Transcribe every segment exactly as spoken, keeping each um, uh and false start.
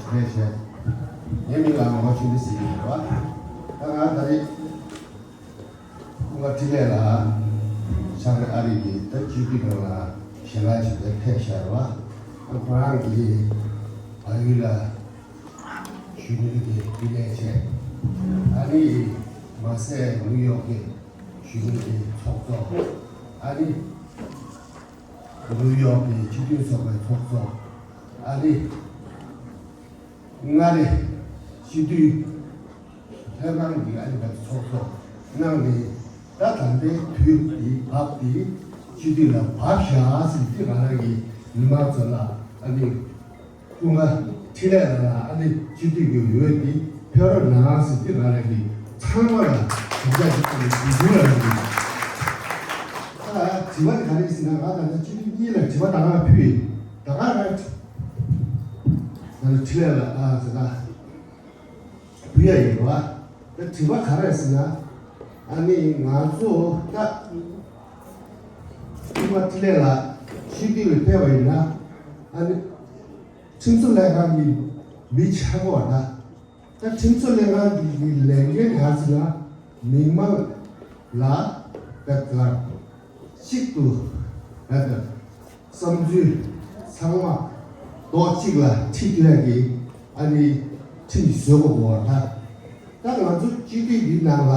ལས་བྱས། ངའི་མིང་ལ་ངག་དབང་ཆོས་འཕེལ་ཟེར་གྱི་ཡོད་རེད་བ། ད་ང་ད་རེས་སྐུ་ངོ་འཕྲིན་ལས་ལགས་ཕྱག་རེ་ཨ་རི་གི་ད་སྤྱི་འཐུས་ནང་ལ་ཞལ་ལག་ཅིག་ལ་ཕེབས་བཞག་རེད་བ། ཁོ་རང་གིས་བལ་ཡུལ་ལ་གཞོན་ནུ་གི་འཕྲིན་ལས་བྱས། ཨ་ནི་མ་ཟད་ནིའུ་ཡོག་གི་གཞོན་ནུ་གི་ཚོགས་གཙོ། ཨ་ནི་ནིའུ་ཡོག་གི་སྤྱི་མཐུན་ཚོགས་པའི་ཚོགས་གཙོ། ཨ་ནི་མངའ་རིས་སྤྱི་འཐུས་ལྷན་ཁང་གི་ཨ་ནི་ད་ཚོགས་གཙོ་གནང་ནས། ད་ད་ལྟའི་དུས་འདི་བབ་འདི་སྤྱི་འཐུས་ལ་བབ་བཞག་ཟེར་དེ་ང་རང་གི་མི་མང་ཚོ་ལ་ཨ་ནི་སྐུ་ངོ་འཕྲིན་ལས་ལགས་ལ་ཨ་ནི་སྤྱི་འཐུས་ཀྱི་འོས་འདི་ཕེབས་རོགས་གནང་ཟེར་དེ་ང་རང་གི་ཚང་མ་ལ་དྲན་རྒྱ་ཞིག་བཏང་ནས་དུས་འགྱུར་ལ་རེད། ད་དྲི་བ་དེ་ག་རེ་ཟེར་ན། ང་ད་ལྟ་སྤྱི་འཐུས་གཉིས་ལ་དྲི་བ་ད་ག་ཕུལ་ཡིན། ད་ག་རང་ད་ལྟ་འཕྲིན་ལས་ལགས་ཨ་ཟེར་ད། བུ་ཡ་ཡིན་པ། ད་དྲི་བ་ག་རེ་ཟེར་ན། ཨ་ནི་ང་ཚོ་ད་སྐུ་ངོ་འཕྲིན་ལས་ལགས་སྤྱི་འཐུས་ལ་ཕེབས་པ་ཡིན་ན། ཨ་ནི་ཁྲིམས་བཟོ་ལྷན་ཁང་གི་མི་ཆགས་པ་ད། ད་ཁྲིམས་བཟོ་ལྷན་ཁང་གི་ལས་འགན་ག་ཟེར་ན། མི་མང་ལ་ད་ག་གཅིག་ཏུ་ད་ག་བསམ་ཚུལ་ཚང་མ་རྡོག་གཅིག་ལ་ཁྲིད་ཐུབ་ཡ་གི་ཨ་ནི་ཁྲིམས་བཟོ་དགོས་པ་ད། ད་ང་ཚོ་སྤྱི་འཐུས་འདི་ནང་ལ་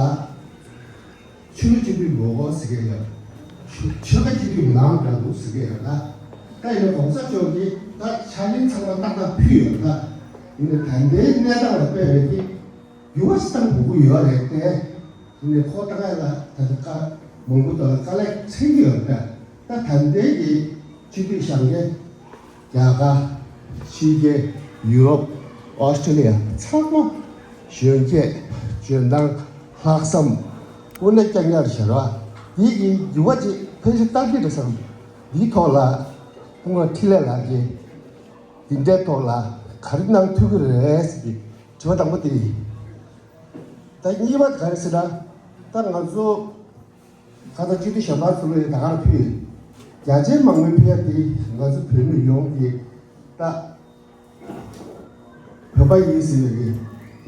ཆོས་ལུགས་སྤྱི་འཐུས་མང་པོ་ཟེར་གྱི་ཡོད། ཆོལ་ཁ་སྤྱི་འཐུས་མང་དྲགས་འདུག་ཟེར་གྱི་ཡོད་ད། ད་ཡིན་ན་གོང་ས་མཆོག་གིས་ད་ཕྱག་ལེན་ཚང་མ་ཏག་ཏག་ཕུལ་ཡོད་ད། ཡིན་ན་ད་ལྟའི་གནས་སྟངས་ལ་དཔག་པའི་གི་འགྱུར་བ་ཞིག་གཏང་དགོས་ཀྱི་ཡོད་རེད་དེ། ཡིན་ནའི་ཁོ་ད་ག་ལ་ད་ལྟ་བཀའ་མང་པོ་དང་དཀའ་ལས་འཕྲད་ཀྱི་ཡོད་པས། ད་ད་ལྟའི་གི་སྤྱི་འཐུས་བཞེངས་མཁན་རྒྱ་གར། ཕྱི་རྒྱལ། ཡུ་རོབ། ཨོ་སི་ཀྲི་ལི་ཡ་ཚང་མ་གཞོན་སྐྱེས། འཇོན་ཐང་། ལྷག་བསམ། དངོས་གནས་བསྐྱངས་ཡག་རེད་ཤག་ར། འདི་གི་འགྱུར་བ་ཅིག་ཕལ་ཆེར་བཏང་གི་རེད་བསམ། འདིའི་ཐོག་ལ་སྐུ་ངོ་འཕྲིན་ལས་ལགས་ཀྱིས་འདི་འདྲའི་ཐོག་ལ་ག་རེ་གནང་ཐུབ་ཀྱི་རེད་ཟེར་གྱི་དྲི་བ་དང་པོ་དེ་ཡིན། ད་གཉིས་པ་ག་རེ་ཟེར་ན། ད་ང་ཚོ་ཁ་སང་སྤྱི་འཐུས་ཞལ་པར་ཚུར་ལ་ད་ག་རེ་ཕུལ་ཡོད། རྒྱ་ཆེའི་མང་མོས་ཕུལ་ཡ་དེ་ང་ཚོ་བོད་མི་ཡོངས་ཀྱི་ད་བོད་པ་ཡིན་ཟེར་བའི་གི་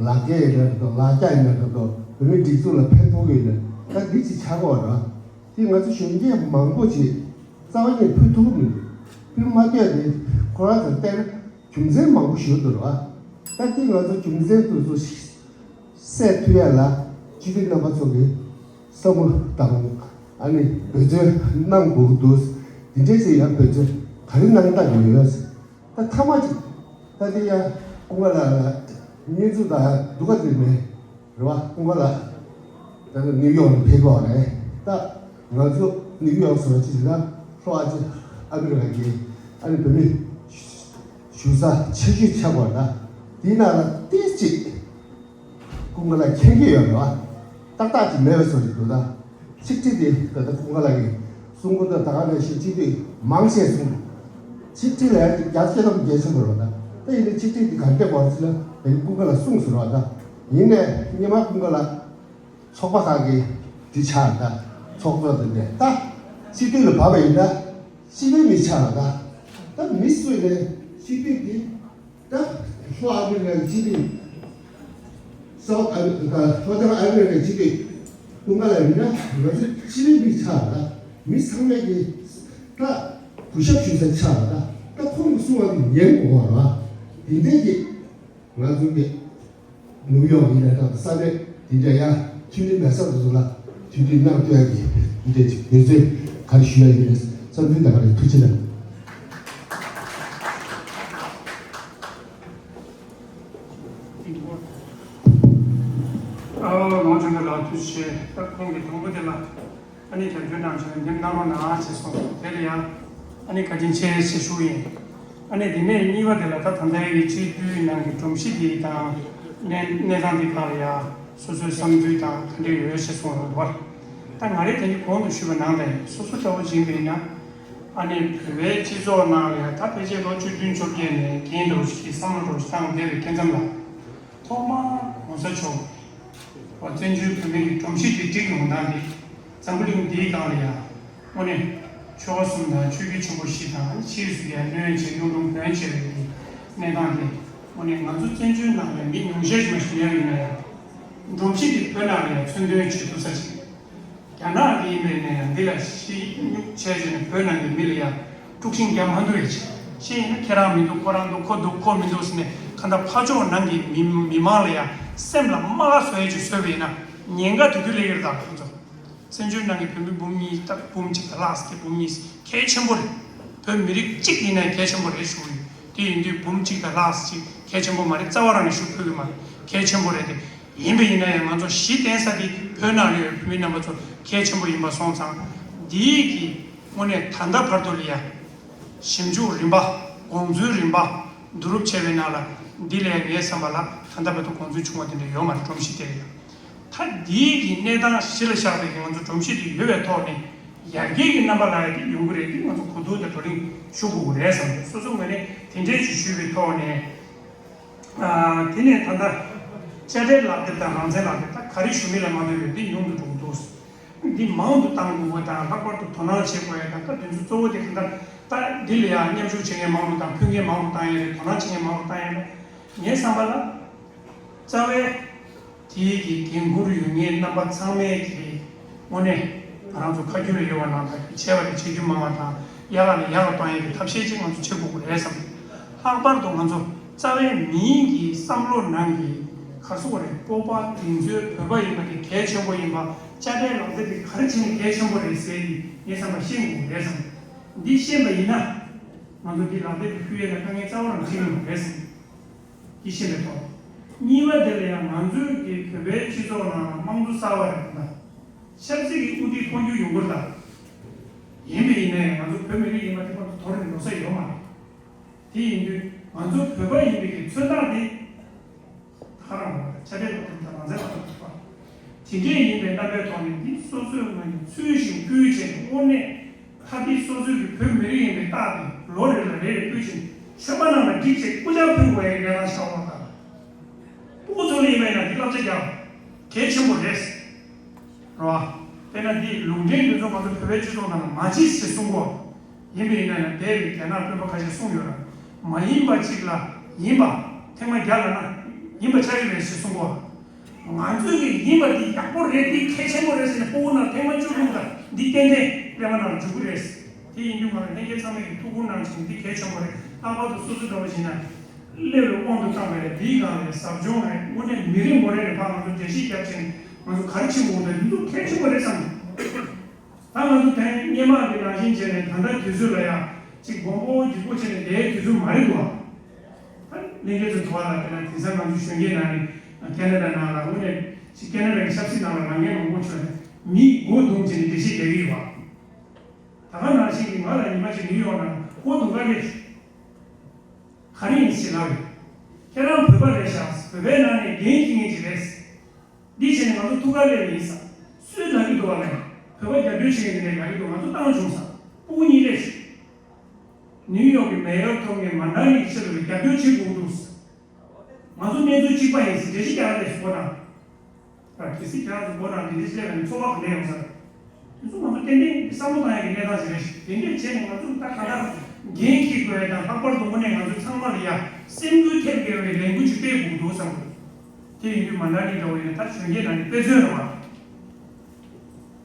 ལག་འཁྱེར་ཡིན་ན་འགྲིག་འདུག་ལག་ཆ་ཡིན་ན་འགྲིག་འདུག་བོད་མིའི་སྒྲིག་འཛུགས་ལ་ཕན་ཐོགས་ཀྱི་ཡོད་ན། ད་འདི་ཅིག་ཆགས་ཀྱི་ཡོད་རེད། དེ་ང་ཚོ་གཞོན་སྐྱེས་མང་པོ་ཅིག་རྩ་བ་ཉིད་ཕུལ་ཐུབ་ཀྱི་མི་འདུག་ཕུལ་མ་ཐུབ་ཡ་དེ་ཁོ་རང་ཚོ་བལྟས་ན་རྒྱུ་མཚན་མང་པོ་ཞིག་འདུག་རེད་བ། ད་དེ་ང་ཚོ་རྒྱུ་མཚན་དེ་ཚོ་སེལ་ཐུབ་ཡ་ལ་སྤྱི་འཐུས་རྣམ་པ་ཚོ་གིས་བསམ་བློ་དང་ཨ་ནི་འབད་བརྩོན་གནང་དགོས་ཀྱི་འདུག་འདི་འདྲས་ཅིག་ཡང་འབད་བརྩོན་ག་རེ་གནང་བསྡད་ཀྱི་ཡོད། ད་མཐའ་མ་ཅིག་ད་དེ་ཡང་སྐུ་ངོ་ལགས་ལ་བརྙན་འཕྲིན་དང་སྡུག་ག་ཅིག་མེད་རེད་བ། སྐུ་ངོ་ལགས་ད་ནི་ནིའུ་ཡོག་ལ་ཕེབས་ཀྱི་ཡོད་རེད། ད་ང་ཚོ་ནིའུ་ཡོག་སོགས་ཅིག་ལ་ལྷོ་ཨ་ཅེ་ཨ་མི་རི་ཀ་གི་ཨ་ནི་བོད་མི་བཞུགས་ས་ཆེ་ཤོས་ཆགས་པ་ད། དེའི་ནང་ལ་ཏིས་ཅིག་སྐུ་ངོ་ལ་མཁྱེན་གྱི་ཡོད་རེད་བ། ཏག་ཏག་ཅིག་མེད་པའི་བཟོ་ཅིག་འདུག་ད་ཆིག་སྒྲིལ་དེ་ད་ལྟ་སྐུ་ངོ་ལགས་ཀྱིས་གསུང་གི་འདུག་ད་ག་ནང་བཞིན་སྤྱི་འཐུས་མང་ཆེ་གསུང་། ཆིག་སྒྲིལ་ལ་རྒྱ་ཆེ་ལམ་རྒྱ་ཆེན་པོ་རེད་བ། ད་ད་ཡིན་ན་ཆིག་སྒྲིལ་དེ་ག་འདྲས་དགོས་ཟེར་ན་ད་སྐུ་ངོ་ལ་གསུངས་ཟེར་བ། ད་ཡིན་ནའི་སྔོན་མ་སྐུ་ངོ་ལ་ཚོགས་པ་ཁག་གི་དེ་ཆགས། ད་ཚོགས་གཙོ་དེ་ནས་ད་སྤྱི་འཐུས་ལ་བབས་པ་ཡིན་ན་སྤྱི་པའི་མི་ཆགས་ལ། ད་ད་མི་སུ་ཡིན་ནའི་སྤྱི་འཐུས་དེ། ད་ལྷོ་ཨ་མི་རི་ཀའི་སྤྱི་འཐུས། སའུ་ཐི་ཨ་མི་ད་ལྷོ་བྱང་ཨ་མི་རི་ཀའི་སྤྱི་འཐུས་སྐུ་ངོ་ལགས་ཡིན་ན་ང་ཚོ་སྤྱི་པའི་མི་ཆགས་ལ། མི་ཚང་མས་ཀྱི་ད་གུས་ཞབས་ཞུ་ས་ཆགས་ལ། ད་ཁོང་གི་གསུང་བ་དེ་ཉན་དགོས་པ་ལ། དེ་འདྲས་ཀྱི་ང་ཚོ་གི་ནིའུ་ཡོག་ཡིན་ན་ད་ས་གནས་དེ་འདྲ་ཡ་མཐུན་སྒྲིལ་མེད་ས་དེ་ཚོ་ལ་མཐུན་སྒྲིལ་གནང་ཐུབ་ཡ་གི་དེ་འདྲ་ཅིག་འབད་བརྩོན་ག་རེ་ཞུ་ཡ་ཡིན་ན་བསམ་ཚུལ་དང་ག་རེ། ཐུགས་རྗེ་གནང་། ཨ་ལོ་ལོང་ཆེན་པོ་ལགས་ཐུགས་རྗེ་ཆེ། ད་ཁོང་གི་དང་པོ་དེ་ལ། ཨ་ནི་རྒྱབ་སྐྱོར་གནང་བྱས་འདེམས་གནང་རོགས་གནང་ཞེས་གསུངས་སོང་། དེ་ལ་ཡང་ཨ་ནི་བཀའ་དྲིན་ཆེ་ཞེས་ཞུ་ཡིན། ཨ་ནི་དེ་ནས་གཉིས་པ་དེ་ལ་ད་ད་ལྟའི་གི་སྤྱི་འཐུས་ནང་གི་སྒྲོམ་གཞི་དེ་དང་གནས་གནས་སྟངས་དེ་སྒང་ལ་ཡང་སོ་སོའི་བསམ་ཚུལ་དང་ག་འདྲ་ཡོད་ཞེས་གསུངས་ཡོང་བར། ད་ང་རེ་དེ་གི་གོང་དུ་ཞུས་པ་ནང་ལྟར་སོ་སོ་ལྟ་བུ་བྱིན་པ་ཡིན་ན། ཨ་ནི་བོད་པའི་སྤྱི་ཚོགས་ནང་ལ་ཡང་ད་ཕལ་ཆེར་ལོ་བཅུ་བདུན་བཅོ་བརྒྱད་ནས་རྒན་འདྲ་བོ་ཞིག་གི་བསམ་བློ་འདྲ་བོ་ཞིག་བཏང་བསྡད་པའི་སྐབས་ལ། ཐོག་མར་གོང་ས་མཆོག་བཙན་བྱོལ་བོད་མིའི་གི་སྒྲོམ་གཞི་སྒྲིག་སྒྲིག་ཡོང་སྟངས་དེ་འཛམ་བུ་གླིང་འདིའི་སྒང་ལ་ཡང་དངོས་གནས་ཆོལ་ཁ་གསུམ་དང་ཆོས་བརྒྱུད་ཆེན་པོ་བཞི་དང་ཕྱིས་སུ་ཡང་བློན་ཆེ་གཡུང་དྲུང་བོན་ཆེ་བའི་གི་གནས་སྟངས་དེ་ དངོས་གནས་ང་ཚོ་བཙན་བྱོལ་ནང་ལ་མི་ཉུང་ཤས་ཤིག་མ་ཞིག་ཡང་ཡིན་ན་ཡང་། སྒྲོམ་གཞི་འདི་བོད་ནང་ལ་ཡང་མཚོན་དོན་བྱེད་ཐུབ་ས་ཞིག་རྒྱ་ནག་གི་ཡིན་པས་ན་ཡང་འདི་ལ་ཤི་སྨྱུག་བྱས་བྱས་ནས་བོད་ནང་གི་མི་ལ་ཡང་དཀྲུག་ཤིང་རྒྱག་མ་འདུག་ཡ་ཅིག་ཤེས་ཡིན་ན། ཁྱེད་རང་མི་འདུག་ཁོ་རང་འདུག་ཁོ་འདུག་ཁོ་མི་འདུག་ཟེར་ནས་གང་ལྟར་ཕར་ཕྱོགས་ནང་གི་མི་མི་མང་ལ་ཡང་སེམས་ལ་རྨ་ཁ་བཟོ་ཡ་ཅིག་བཟོས་པ་ཡིན་ན་ཉེན་ཁ་དེ་དུས་སླེབས་ཡོད་རེད། ད་ཁོང་ཚོ། བཙན་བྱོལ་ནང་གི་བོད་མི་འབུམ་གཉིས་དང་འབུམ་གཅིག་དང་ལྷག་ཅིག་འབུམ་གཉིས་གལ་ཆེན་པོ་རེད། བོད་མི་རིགས་གཅིག་ཡིན་ནའི་གལ་ཆེན་པོ་རེད་ཞུ་གི་ཡོད། དེ་ཡིན་དུས་འབུམ་གཅིག་དང་ལྷག་ཅིག་གལ་ཆེན་པོ་མ་རེད། རྩ་བ་རང་ནས་ཞུ་ཕོད་ཀྱི་མ་རེད། གལ་ཆེན་པོ་རེད་དེ། ཡིན་པ་ཡིན་ན་ཡང་ང་ཚོ་གཞི་རྟེན་ས་དེ་བོད་ནང་ལ་ཡོད་བོད་མི་རྣམ་པ་ཚོ་གལ་ཆེན་པོ་ཡིན་པ་སོང་ཙང་། འདིའི་གི་དངོས་གནས་ད་ལྟ་བར་དུ་ལ་ཡ། ཞིབ་འཇུག་རིམ་པ། དགོངས་ཚུལ་རིམ་པ། བསྡུ་རུབ་བྱས་པའི་ནང་ལ་འདི་ལས་ངའི་བསམ་པ་ལ་ད་ལྟ་བར་དུ་དགོངས་ཚུལ་བྱུང་བ་དེ་འདྲ་ཡོད་མ་རེད། སྒྲོམ་གཞི་དེ་ལ་ཡང་། ད་འདིའི་གི་གནས་སྟངས་གཞི་ལ་བཞག་པའི་གི་ང་ཚོ་སྒྲོམ་གཞི་དེ་ཡོད་པའི་ཐོག་ནས་ཡར་རྒྱས་ཀྱི་རྣམ་པ་ལ་ཡ་དེ་ཡོང་གི་རེད། དེ་ང་ཚོ་གོ་བསྡུར་དང་བགྲོ་གླེང་ཞུ་དགོས་ཀྱི་རེད་བསམ་གྱི། སོ་སོའི་ངོས་ནས་དེ་འདྲས་ཅིག་ཞུས་པའི་ཐོག་ནས། ཨ། དེ་ནས་ད་ལྟ་དཔྱ་ཁྲལ་ལག་དེབ་དང་རང་བཙན་ལག་དེབ། ད་ག་རེ་ཞུ་མིན་ལ་མ་ལྟོས་པའི་འདི་ཉུང་དུ་འགྲོ་གི་འདུག་འདི་མང་དུ་གཏང་དགོས་པ་དང་། ལྷག་པར་དུ་དོ་སྣང་བྱེད་དགོས་ཡ་དང་། ད་དེ་ཚོ་གཙོ་བོ་དེ་གང་ལྟར་ད་འདི་ལ་ཡང་མཉམ་ཞུགས་བྱེད་མཁན་མང་དུ་དང་། ཕུལ་མཁན་མང་དུ་བཏང་ཡ་རེད། དོ་སྣང་བྱེད་མཁན་མང་དུ་བཏང་ཡ་རེད། ངའི་བསམ་པ་ལ་རྩ་བའི་དེའི་གི་འགན་འཁུར་ཡོད་མཁན་རྣམ་པ་ཚང་མས་གི་དངོས་གནས་ང་རང་ཚོ་ཁ་རྒྱུན་ལ་ཡོད་པ་ནང་ལྟར་གྱི་བྱས་པ་དེ་བྱེད་རྒྱུ་མང་བ་དང་། ཡག་ག་ལ་ཡག་ག་གཏོང་ཡ་གི་ཐབས་ཤེས་ཅིག་ང་ཚོ་བྱེད་དགོས་ཀྱི་རེད་བསམ། ལྷག་པར་དུ་ང་ཚོ་རྩ་བའི་མིའི་གི་བསམ་བློ་ནང་གི་ག་རེ་ཟེར་དགོས་རེད། སྤོབས་པ། གདེང་ཚོད། བོད་པ་ཡིན་པ་དེ་གལ་ཆེན་པོ་ཡིན་པ། དཔྱ་ཁྲལ་ལག་དེབ་དེ་ག་རེ་བྱས་ནས་གལ་ཆེན་པོ་རེད་ཟེར་གྱི་ངའི་བསམ་པ་ཤེས་དགོས་རེད་བསམ། འདི་ཤེས་པ་ཡིན་ན་ང་ཚོ་འདི་ལག་དེབ་དེ་ཕུལ་ཡས་ལ་དཀའ་ངལ་རྩ་བ་རང་འཕྲད་ཀྱི་མ་རེད་བསམ། འདི་ཤེས་པའི་ཐོག་གཉིས་པ་དེ་ལ་ཡང་ང་ཚོའི་གི་བོད་པའི་སྤྱི་ཚོགས་ནང་ལ་དམངས་གཙོ་གསར་བ་རེད་ད། ཆབ་སྲིད་ཀྱི་དབུ་ཁྲིད་འཕོ་འགྱུར་ཡོང་གི་རེད་ད། ཡིན་པ་ཡིན་ནའི་ང་ཚོ་བོད་མི་རིགས་ཡིན་པ་དེ་ཕར་ཚུར་དོར་ནས་འགྲོ་ས་ཡོད་མ་རེད། དེ་ཡིན་དུས་ང་ཚོ་བོད་པ་ཡིན་པའི་གི་མཚོན་རྟགས་དེ་ད་ག་རང་རེད། དཔྱ་ཁྲལ་ལག་དེབ་དང་རང་བཙན་ལག་དེབ་རེད་པ། དེ་འདྲས་ཡིན་པའི་རྣམ་པའི་ཐོག་ནས་འདི་སོ་སོའི་ངོས་ནས་ཚུལ་བཞིན་བསྐུལ་བྱས་ནས། དངོས་གནས་ཁ་འདི་སོ་སོའི་གི་བོད་མི་རིགས་ཡིན་པའི་རྟགས་དེ་ལོ་རེ་ལ་རེ་རེ་ཕུལ་བྱས་ནས། ཆོས་པ་རྣམས་ལ་བསྒྲིགས་བྱས་སྐུ་ཕྱྭ་ཕུལ་དགོས་ཡའི་གནས་སྟངས་ཤར་བ་དང་། སྤུ་གུ་ཚོ་ལ་ཡིན་པ་ཡིན་ན་འདི་བསླབ་བྱ་རྒྱག་གལ་ཆེན་པོ་རེད། རེད་བ། དཔེར་ན་འདི་ལུང་འདྲེན་འདི་ཚོ་ང་ཚོ་བོད་པའི་སྤྱི་ཚོགས་ནང་ལ་མ་བྱེད་ཞེས་གསུང་གོ། ཡིན་པ་ཡིན་ན་ཡང་འདས་པའི་རྒྱ་ནག་དཔོན་པོ་ཁ་ཤས་གསུངས་ཡོད་ར། མ་ཡིན་པ་ཅིག་ལ་ཡིན་པ་ཐེངས་མ་བརྒྱ་ལབ་ན་ཡིན་པ་ཆགས་ཀྱི་མེད་ཞེས་གསུང་གོ། ང་ཚོས་ཀྱི་ཡིན་པ་འདི་ཡག་པོ་རེད། འདི་གལ་ཆེན་པོ་རེད་ཟེར་ནས་སྤུ་གུ་ནང་ཐེངས་མ་བཅུ་བླུགས་དང་། འདི་ཏན་ཏན་པད་མ་ནང་འཇུག་གི་རེད། དེ་ཡིན་དུས་ང་ལ་ལྷན་རྒྱས་ཚང་མས་ཀྱི་ཐུགས་ཁུར་གནང་བྱས་ནས་འདི་གལ་ཆེན་པོ་རེད། ལྷག་པར་དུ་སོ་སོ་འདྲ་བོ་ཞིག་ན་སླེབས་རེ་དབང་དུ་བཏང་བ་རེད། འདིའི་སྒང་ལ་ཟབ་སྦྱོང་རེད། དངོས་གནས་མི་རེ་ངོ་རེ་རེ་ཕར་ང་ཚོ་འགྲེལ་བཤད་རྒྱབ་བྱས་ནས་ང་ཚོ་ག་རེ་བྱེད་དགོས་རེད། འདི་ཚོ་གལ་ཆེན་པོ་རེད་བསམ། ད་ང་ཚོ་དེ་སྔོན་མ་གི་ནང་བཞིན་བྱས་ནས་ད་ལྟ་དུས་ཚོད་ལ་ཡ་ཅིག་སྦོམ་པོ་རྒྱུག་པོ་བྱས་ནས་བསྡད་དུས་ཚོད་མ་རེད་འདུག་ཨ། ད་ལྷན་རྒྱས་ཚོ་དུ་བ་ལ་དེ་ན་དེང་སང་ང་ཚོ་གཞོན་སྐྱེས་ནང་ནས་ཁེ་ན་ཌ་ནང་ལ་དངོས་གནས་ཅིག་ཁེ་ན་ཌ་གི་ཆབ་སྲིད་ནང་ལ་ལངས་མཁན་མང་པོ་བྱུང་ནས་མི་མགོ་རྡུང་བྱས་ནས་འགྲེལ་བཤད་རྒྱག་གི་ཡོད་པ། ད་ག་ནང་བཞིན་གྱི་ང་ལ་ཉི་མ་ཅིག་ནིའུ་ཡོག་ནང་མགོ་རྡུང་ག་སླེབས་བྱུང་། ག་རེ་ཡིན་ཞེས་ལབ་ཡོད། ཁྱེད་རང་བོད་པ་རེད་ཤག་བོད་པའི་ནང་ནས་འགན་འཁྱེར་མཁན་ཅིག་རེད། འདི་བྱས་ནས་ང་ཚོ་ཐུགས་ཁ་སླེབས་ཡིན་ས། སུས་ལབ་ཀྱི་འདུག་བ་ལ། བོད་པ་རྒྱབ་སྐྱོར་བྱེད་མཁན་དེ་འདྲས་ལབ་ཀྱི་འདུག་ང་ཚོ་བཏང་བྱུང་ས། སྤུ་གུ་གཉིས་སླེབས་བྱུང་། ནིའུ་ཡོག་གི་མེ་ཡོར་ཐོབ་མཁན་མན་ཌ་ལིའི་ཆེད་དུ་རྒྱབ་སྐྱོར་བྱེད་དགོས་འདུག་ང་ཚོ་གནས་ཚུལ་གཅིག་པ་ཡིན་ཟེར་འགྲེལ་བཤད་རྒྱག་རེད་ཟེར་བ་དང་། ཨ། གལ་སྲིད་ཁྱེད་རང་ཚོ་མགོ་ནང་འདི་འདྲས་བཤད་པ་ཡིན་ཚོར་བ་ག་འདྲས་ཡོང་ས་རེད། དེ་ཚོ་ང་ཚོ་ཏན་ཏན་བསམ་བློ་བཏང་ཡག་གི་གནས་སྟངས་ཤིག་རེད། དེ་འདྲས་བྱས་ནས་ང་ཚོ་ད་ག་ལ་འགན་འཁྱེར་དགོས་ཡ་དང་། ལྷག་པར་དུ་དངོས་གནས་ང་ཚོ་ཚང་མ་ལ་ཡ་སེམས་འགུལ་ཐེབས་དགོས་པའི་ལས་འགུལ་ཅིག་སྤེལ་དགོས་འདུག་བསམ་གི། དེ་ཡིན་དུས་མན་ཌ་ལི་འདྲ་བོ་ཡིན་ན་ད་གཞོན་སྐྱེས་ནང་ནས་དཔེ་མཚོན་རེད་བ།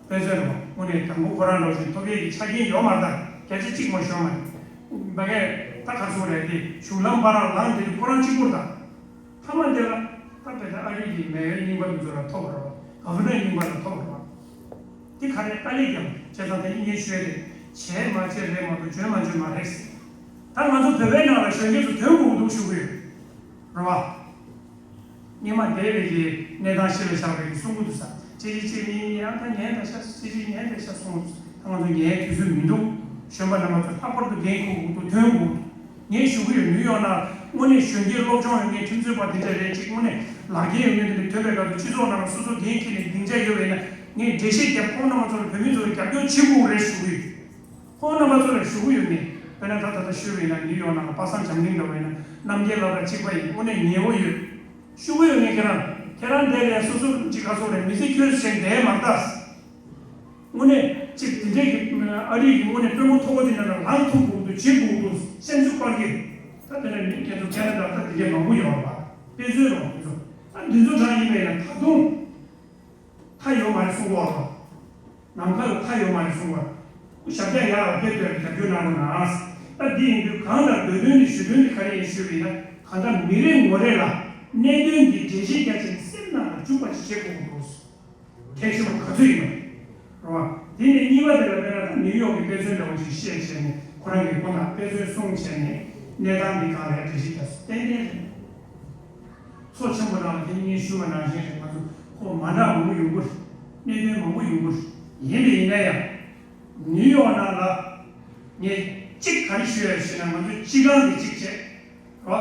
དཔེ་མཚོན་རེད་བ། དངོས་གནས་དང་པོ་ཁོ་རང་འདྲ་བོ་ཞིག་ཐོབ་ཡས་ཀྱི་ཆ་རྐྱེན་ཡོད་མ་རེད། ད་བརྒྱ་ཆ་གཅིག་མ་ཤོར་མ་རེད། ད་གས་ད་ག་རེ་ཟེར་དགོས་རེད། དེ་གཞུང་ལམ་བར་ལངས་དེ་དུས་ཁོ་རང་གཅིག་པུར་ད། མཐའ་མ་དེ་ལ་ད་དཔེ་ད་ཨ་རི་གི་མེ་ཡོར་རྙིང་པ་དེ་ཚོ་ལ་ཐོབ་པ་རེད་བ། ག་བྷི་ནར་རྙིང་པ་ལ་ཐོབ་པ་རེད་བ། དེ་ག་རེ་དཀའ་ལས་རྒྱབ་བྱས་ཙང་། དེ་ངས་ཤོད་རེད། བྱས་མ་བྱས་རེད་མ་གཏོགས་བྱོན་མ་བྱོན་མ་རེད། ད་ང་ཚོ་བོད་པའི་ནང་ལ་གཞོན་སྐྱེས་ཚོ་ཐོན་དགོས་འདུག་ཞུ་གི་ཡོད་རེད་བ། སྔོན་མ་འདས་པའི་གི་གནས་སྟངས་ཤིག་ལ་བཞག་པའི་གི་གསུང་གི་འདུག་ས། གཅིག་གཅིག་གཅིག་གཉིས་གཉིས། ཡང་ད་ཉན་ད་ཤག་གཅིག་གཅིག་ཉན་ད་ཤག་གསུང་གི་འདུག་ས། ད་ང་ཚོ་ཉན་དུས་ཚོད་མི་འདུག་གཞོན་པ་རྣམ་པ་ཚོ་ལྷག་པར་དུ་འགན་འཁུར་དགོས་འདུག་ཐོན་དགོས་འདུག་ངས་ཞུ་གི་ཡོད། ནིའུ་ཡོག་ནང་དངོས་གནས་གཞོན་སྐྱེས་སློབ་སྦྱོང་ཡོད་མཁན་ཁྲིམས་རྩོད་པ་འདི་འདྲ་རེད། ཅིག་དངོས་གནས་ལག་འཁྱེར་ཡོད་མཁན་དེ་འདྲ་ཐོན་པའི་སྐབས་སུ་སྤྱི་ཚོགས་ནང་ལ་སོ་སོ་འགན་འཁྱེར་ནས་སྡིངས་ཆ་ཡོད་པ་ཡིན་ན། ངས་འགྲེལ་བཤད་རྒྱབ། ཁོང་རྣམ་པ་ཚོ་ལ་བོད་མི་ཚོ་ལ་རྒྱབ་སྐྱོར་བྱེད་དགོས་རེད་ཞུ་གི་ཡོད། ཁོང་རྣམ་པ་ཚོ་ལ་ཞུ་གི་ཡོད་མེད། དཔེར་ན་ད་ད་ལྟ་ཞུས་པ་ཡིན་ན་ནིའུ་ཡོག་ནང་ལ་པ་སངས་བྱམས་སྙིང་འདྲ་བོ་ཡིན་ན་རྣམ་རྒྱལ་སློབ་གྲྭ་གཅིག་པ་ཡིན། དངོས་གནས་ཉེ་བོ་ཡོད། ཞུ་གི་ཡོད། ངས་ཁྱེད་རང་ཁྱེད་རང་འདས་ལ་སོ་སོ་ཅིག་ག་ཚོད་རེད། མི་ཚེ་ཁྱོད་བཞག་བསྡད་མ་ད། དངོས་གནས་ཅིག་དེ་འདྲས་ཀྱི་ཨ་རི་གི་དངོས་གནས་དཔོན་པོ་མཐོ་པོ་དེ་འདྲ་ལ་ལངས་ཐུབ་དགོས་འདུག་བྱེད་དགོས་འདུག་སེམས་ཤུགས་སྤར་གི། ད་དེ་ནས་མི་ཁྱེད་ཚོ་ཁེ་ན་ཌ་ད་དེ་འདྲས་མང་པོ་ཡོད་རེད་པ། དཔེ་མཚོན་རོགས་དེ་ཚོ། ད་འདི་ཚོ་གྲངས་ཡིན་པས་ན་ད་དུང་མཐའ་ཡོད་མ་རེད་གསུང་གི་ཡོད་རེད་པ། ནམ་མཁའ་ལ་མཐའ་ཡོད་མ་རེད་གསུང་གི་ཡོད་རེད། ཞབས་བཀྱག་ཡར་ལ་ཕེབས་དུས་རྒྱབ་སྐྱོར་གནང་རོགས་གནང་། ད་འདི་ཡིན་དུས་གང་ལྟར་འདོད་དོན་འདི་ཞུ་དོན་འདི་ག་རེ་ཡིན་ཞུས་པ་ཡིན་ན། གང་ལྟར་མི་རེ་ངོ་རེ་ལ་གནད་དོན་འདི་འགྲེལ་བཤད་རྒྱག་ཆེད་སེམས་ནང་ལ་འཇུག་པ་ཞིག་བྱེད་དགོས་ཀྱི་འདུག། གལ་ཆེན་པོ་ག་ཚོད་ཡིན་ནམ། རེད་བ། དེ་ནས་གཉིས་པ་དེ་ལ་དཔེར་ན་ད་ནིའུ་ཡོག་གི་དཔེ་མཚོན་འདྲ་བོ་ཞིག་བཤད་བྱས་ནས། ཁོ་རང་གིས་ཁོ་ན་དཔེ་མཚོན་གསུངས་བྱས་ནས་གནས་སྟངས་འདི་གང་ལ་འགྲེལ་བཤད་རྒྱག་སོང་། ཏན་ཏན་རེད། ཚོགས་ཆེན་པོ་ནང་ལ་དེ་ངས་ཞུས་པ་ནང་བཞིན་རེད། ང་ཚོ་ཁོ་མ་འདྲ་མང་པོ་ཡོང་གི་རེད། གནད་དོན་མང་པོ་ཡོང་གི་རེད། ཡིན་པ་ཡིན་ན་ཡང་། ནིའུ་ཡོག་ནང་ལ་ངས་གཅིག་ག་རེ་ཞུ་ཡ་ཞུས་ན། ང་ཚོ་སྤྱི་ཁང་འདི་གཅིག་བྱས། རོ།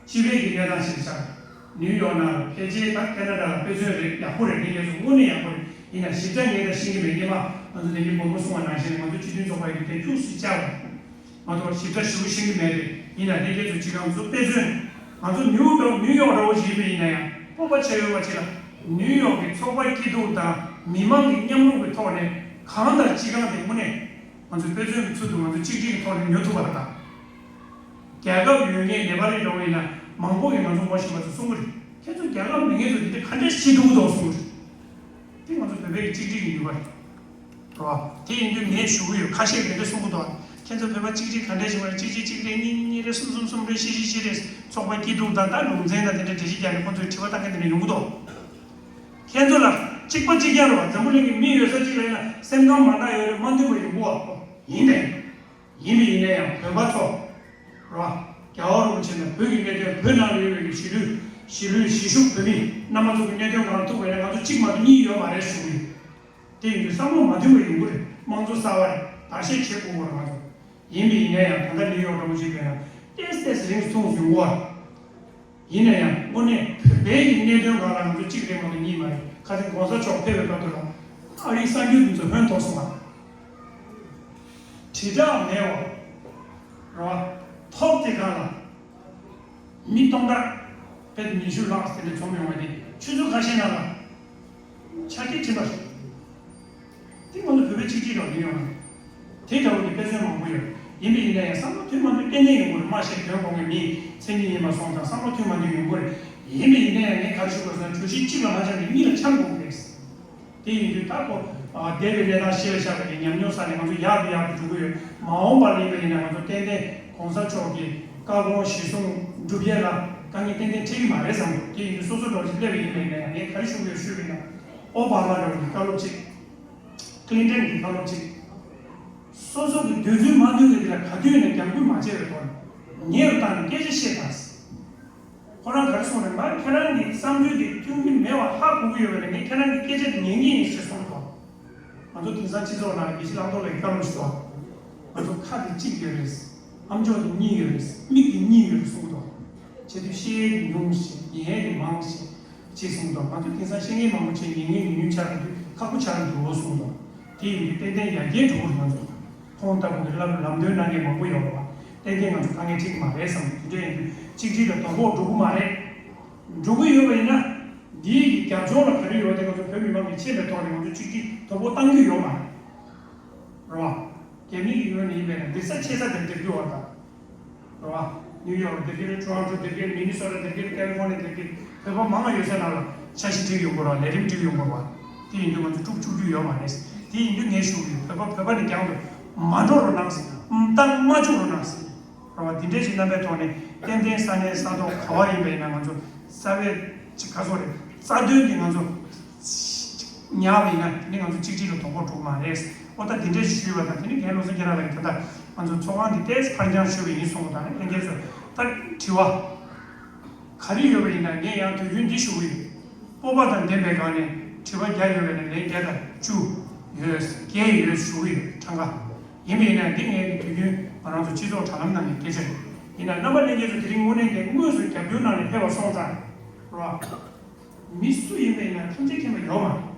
སྤྱི་པའི་གི་གནས་སྟངས་ཤིག་ཆགས། ནིའུ་ཡོག་ནང་ལ་ཕལ་ཆེར་ད་ཁེ་ན་ཌ་ལ་དཔེ་མཚོན་རེད། ཡག་པོ་རེད། དེ་ལས་སུ་དངོས་གནས་ཡག་པོ་རེད། ཡིན་ན་ཞིབ་ཕྲ་ངས་ད་ཤེས་ཀྱི་མེད། སྔོན་མ་ང་ཚོ་དེ་གི་བུ་མོ་གསུང་བ་ནང་བཞིན་ང་ཚོ་སྤྱི་མཐུན་ཚོགས་པ་ཡི་དེ་ཁྱུག་སུ་བཅར་བ། ང་ཚོ་ཞིབ་ཕྲ་ཞིབ་པོ་ཤེས་ཀྱི་མེད་རེད། ཡིན་ན་དེ་ལས་སུ་སྤྱི་ཁང་ཚོ་དཔེ་མཚོན། ང་ཚོ་ནིའུ་ཡོག་ནིའུ་ཡོག་འདྲ་བོ་ཞིག་ཡིན་པ་ཡིན་ན་ཡང་། སྤོབས་པ་བྱས་ཡོད་པ་ཅིག་ལ། ནིའུ་ཡོག་གི་ཚོགས་པ་སྐྱིད་སྡུག་དང་མི་མང་གི་མཉམ་རུབ་ཀྱི་ཐོག་ནས་གང་ལྟར་སྤྱི་ཁང་དེ་དངོས་གནས། ང་ཚོས་དཔེ་མཚོན་གྱི་ཚུལ་དུ་ང་ཚོ་གཅིག་སྒྲིལ་གྱི་ཐོག་ནས་ཉོ་ཐུབ་པ་དང་། རྒྱལ་ཁབ་ཡོད་མཁན་ནེ་པ་ལི་འདྲ་བོ་ཡིན་ན་མང་པོ་གིས་ང་ཚོ་ངོ་ཤེས་པ་ཚོ་གསུང་གི་རེད། ཁྱེད་ཚོ་རྒྱལ་ཁབ་མེད་མཁན་ཚོ་འདི་འདྲ་ག་འདྲས་བྱེད་ཐུབ་འདུག་གསུང་གི་རེད། དེ་ང་ཚོ་བོད་པའི་གཅིག་སྒྲིལ་གྱི་ནུས་པ་རེད། རེད་བ། དེ་ཡིན་དུས་ངས་ཞུ་གི་ཡོད། ཁ་ཤས་འདི་འདྲ་གསུང་གི་འདུག། ཁྱེད་ཚོ་བོད་པ་གཅིག་སྒྲིལ་ག་འདྲས་བྱེད་པ་རེད། གཅིག་གཅིག་གཅིག་རེད། གཉིས་གཉིས་རེད། གསུམ་གསུམ་གསུམ་རེད། བཞི་བཞི་བཞི་རེད། ཚོགས་པ་སྐྱིད་སྡུག་དང་ད་ལུང་ཚན་དང་དེ་འདྲ་འགྲེལ་བཤད་རྒྱག་ནས་ཁོ་ཚོས་དྲི་བ་བཏང་མཁན་དེ་འདྲ་ཡོང་གི་འདུག། ཁྱེད་ཚོ་ལ་གཅིག་པ་གཅིག་རྐྱང་རེད་བ། འཛམ་བུ་གླིང་གི་མི་ཡོད་ས་གཅིག་ལ་ཡིན་ན་སེམས་ཁམས་མ་འདྲ་ཡོད་རེད། མ་མཐུན་པ་ཡོང་གི་བ། ཡིན་ནའི། ཡིན་པ་ཡིན་ན་ཡང་བོད་པ་ཚོ། རེད་བ། རྒྱལ་བ་རིན་པོ་ཆེ་དང་བོད་ཀྱི་གནད་དོན། བོད་ནང་ལ་ཡོད་པའི་གཞིས་ལུས་གཞིས་ལུས་གཞིས་བཞུགས་བོད་མི་རྣམ་པ་ཚོ་གི་གནད་དོན་གང་ཐུག་པ་ཡིན་ན་ང་ཚོ་གཅིག་མ་གཏོགས་གཉིས་ཡོད་མ་རེད་ཞུ་གི་ཡོད། དེ་ཡིན་དུས་བསམ་བློ་མ་མཐུན་པ་ཡོང་གི་རེད། དམངས་གཙོ་གསར་པ་རེད། བར་ཆད་བྱེད་དགོས་པ་རེད་ང་ཚོ། ཡིན་པ་ཡིན་ན་ཡང་ད་ལྟ་ནིའུ་ཡོག་འདྲ་བོ་ཞིག་ཡོད་ན་ཏོག་ཙམ་རིང་ཐུང་ཡོང་གི་རེད། ཡིན་ན་ཡང་དངོས་གནས་བོད་པའི་གི་གནད་དོན་སྒང་ལ་ང་ཚོ་གཅིག་རེད་མ་གཏོགས་གཉིས་མ་རེད། ཁ་སང་གོང་ས་མཆོག་ཕེབས་པའི་སྐབས་དུས་ལ་ཨ་རིའི་གསར་འགྱུར་དེ་ཚོ་ཧོན་ཐོར་སོང་བ། དྲིལ་བསྒྲགས་མེད་པ། རེད་བ། ཐོག་དེ་སྒང་ལ་མི་སྟོང་ཕྲག་བརྒྱད་ཅུ་ཉི་ཤུ་ལྷག་དེ་འདྲ་འཛོམས་ཡོང་བ་དེ་ཆུ་ཚོད་ཁ་ཤས་ནང་ལ་ཆ་རྐྱེན་བྲིས་པ་རེད། དེ་ང་ཚོ་བོད་པའི་གཅིག་སྒྲིལ་ལ་ཡིན་ཡོང་། དེ་འདྲ་བོ་གི་དཔེ་མཚོན་མང་པོ་ཡོད། ཡིན་པ་ཡིན་ན་ཡང་བསམ་བློ་མཐུན་མ་མཐུན་ཏན་ཏན་ཡོང་དགོས་རེད། མ་ཤེས་དོན་གོ་མཁན་མིའི་མཚན་ཉིད་ཡིན་པ་སོང་ཙང་བསམ་བློ་མཐུན་མ་མཐུན་ཡོང་གི་རེད། ཡིན་པ་ཡིན་ན་ཡང་ངས་ག་རེ་ཞུ་དགོས་ཟེར་ན། གྲོས་གཞི་གཅིག་ལ་མ་འཆམ་ནས་གཉིས་ལ་འཆམ་དགོས་ཀྱི་རེད། དེ་ཡིན་དུས་ད་ཁོ་འདས་པའི་གནས་སྟངས་ཤེས་པ་ཤར་བའི་ཉམས་མྱོང་ས་ནས་ང་ཚོ་ཡག་ཏུ་ཡག་ཏུ་འགྲོ་གི་ཡོད། མ་འོངས་པ་ལ་ཡིན་པ་ཡིན་ན་ང་ཚོ་ཏན་ཏན་གོང་ས་མཆོག་གི་བཀའ་དགོངས་གཞིར་བཟུང་སྒྲུབ་ཡས་ལ་དཀའ་ངལ་ཏན་ཏན་འཕྲད་ཀྱི་མ་རེད་བསམ་གི་འདུག། དེ་ཡིན་དུས་སོ་སོ་འདྲ་བོ་ཞིག་སླེབས་པ་ཡིན་པ་ཡིན་ན་ཡང་ངས་ག་རེ་ཞུ་དགོས་ཞུས་པ་ཡིན་ན། ཨོ་བྷ་མ་འདྲ་བོ་གི་བཀའ་སློབ་ཅིག། ཀི་ལིན་ཏན་གྱི་བཀའ་སློབ་ཅིག། སོ་སོ་གི་འདོད་ཚུལ་མ་འདོད་པའི་དེ་ལ་ག་དུས་ནས་རྒྱབ་སྐྱོར་མ་བྱས་པའི་ཐོག་ནས་ཉེ་རུ་བཏང་ནས་སྐད་ཆ་བཤད་དང་། ཁོ་རང་ག་རེ་གསུངས་རེད། ང་ཁྱེད་རང་གི་བསམ་ཚུལ་དེ་མཐུན་གྱི་མེད་པ་ཧ་གོ་གི་ཡོད་པས་ན་ངས་ཁྱེད་རང་གི་སྐད་ཆ་དེ་ཉན་གྱི་ཡིན་ཞེས་གསུངས་ཐོག། ང་ཚོ་དེང་སང་སྤྱི་ཚོགས་ནང་དགེ་བཤེས་ལྷག་རྡོར་ལགས་ཀྱིས་བཀའ་སློབ་ཞུས་ཐོག། ང་ཚོ་ཁ་དེ་གཅིག་ཡོད་རེད། ཨམ་ཅོག་དེ་གཉིས་ཡོད་རེད། མིག་དེ་གཉིས་ཡོད་རེད་གསུངས་ཐོག། བྱེད་དུས་བཤད་ཡས་དེ་ཉུང་ཞིང་ཉན་ཡས་དེ་མང་ཞིང་། ཅེས་གསུངས་འདུག། ང་ཚོ་དེང་སང་བཤད་མཁན་མང་པོ་བྱས་ཉན་མཁན་ཉུང་ཉུང་ཆགས་འགྲོ་དུས་ཁག་པོ་ཆགས་འགྲོ་གསུངས་འདུག། དེ་ཡིན་དུས་ཏན་ཏན་ཡར་རྒྱས་འགྲོ་གི་རེད། ང་ཚོ་ཁོང་ལྟ་བུ་གི་ལམ་ལམ་སྟོན་གནང་མཁན་མང་པོ་ཡོད་རེད་པ། ཏན་ཏན་ང་ཚོ་དཀའ་ངལ་འཕྲད་ཀྱི་མ་རེད་བསམ་གི། དེ་འདྲ་ཡིན་དུས་གཅིག་སྒྲིལ་ལ་དོ་ཕོག་འགྲོ་གི་མ་རེད། འགྲོ་གི་ཡོད་པ་ཡིན་ན་འདིའི་གི་རྒྱབ་ལྗོངས་ལ་ག་རེ་ཡོད་དེ་ང་ཚོ་བོད་མི་མང་གིས་ཤེས་པའི་ཐོག་ནས་ང་ཚོ་གཅིག་སྒྲིལ་དོ་ཕོག་བཏང་རྒྱུ་ཡོད་མ་རེད། རེད་པ། རྒྱ་མི་གི་ངོས་ནས་ཡིན་པས་ན་འདི་ས་ཆེ་ས་དེར་སྡོད་རྒྱུ་ཡོད་རེད་ད། རེད་བ། ནིའུ་ཡོག་སྡོད་ཀྱི་རེད། ཊོ་རོན་ཊོ་སྡོད་ཀྱི་རེད། མི་ནི་སོ་ཊ་སྡོད་ཀྱི་རེད། ཀ་ལི་ཧྥོ་ནི་ཡ་སྡོད་ཀྱི་རེད། བོད་པ་མང་བ་ཡོད་ས་ནང་ལ་འཆར་གཞི་སྒྲིག་ཡོང་དགོས་རེད་བ། ལས་རིམ་སྒྲིག་ཡོང་དགོས་རེད་བ། དེ་ཡིན་དུས་ང་ཚོ་དཀྲུག་བཅུག་རྒྱུ་ཡོད་མ་རེད། དེ་ཡིན་དུས་ངས་ཞུ་གི་ཡོད། བོད་པ་བོད་པ་ནས་རྒྱང་དུ་མ་འགྲོ་རོགས་གནང་ཟེར། ཏང་མ་བཅུག་རོགས་གནང་ཟེར། རེད་བ། འདི་འདྲས་ཞིག་རྣམ་པའི་ཐོག་ནས་ཏན་ཏན་ས་གནས་ས་ཐོག་ག་བ་ཡིན་པ་ཡིན་ན་ང་ཚོ་རྩ་བའི་ཅིག་ག་ཚོད་རེད། རྩ་དོན་དེ་ང་ཚོ་ཉར་བ་ཡིན་ན་དེ་ནི་ང་ཚོ་གཅིག་སྒྲིལ་ལ་དོ་ཕོག་འགྲོ་གི་མ་རེད། ཨོ་ད་འདི་འདྲས་ཞུས་པ་དང་། དེ་ནི་རྒན་བློ་བཟང་སྐྱིད་ལགས་ལ་ཡིན། ད་ལྟ་ང་ཚོ་ཚོགས་ཁང་འདི་ཏོག་ཙམ་ཕར་འགྱངས་ཞུས་པ་ཡིན་གསུངས་པ་དང་། ལྷན་རྒྱས་ཚོས་ད་དྲི་བ་ག་རེ་ཡོད་པ་ཡིན་ན་ངས་ཡང་དུས་རྒྱུན་འདི་ཞུ་གི་ཡོད། སྤོབས་པ་དང་ལྡན་པའི་སྒང་ནས་དྲི་བ་བརྒྱ་ཡོད་པ་ཡིན་ན་ལན་བརྒྱ་དང་བཅུ་ཡོད། བརྒྱད་ཡོད་ཞུ་གི་ཡོད། གྲངས་ཀ་ཡིན་པ་ཡིན་ན་འདི་ངས་དུས་རྒྱུན་ང་རང་ཚོ་སྤྱི་ཚོགས་དྲ་ལམ་ནང་གི་སྐད་ཆ་རེད། ཡིན་ན་རྣམ་པ་ལྷན་རྒྱས་ཚོ་དེ་རིང་དངོས་གནས་དེ་དངོས་སུ་རྒྱབ་སྐྱོར་གནང་ནས་ཕེབས་པ་སོང་ཙང་རོ། མི་སུ་ཡིན་པ་ཡིན་ན་ཐམས་ཅད་མཁྱེན་པ་ཡོད་མ་རེད།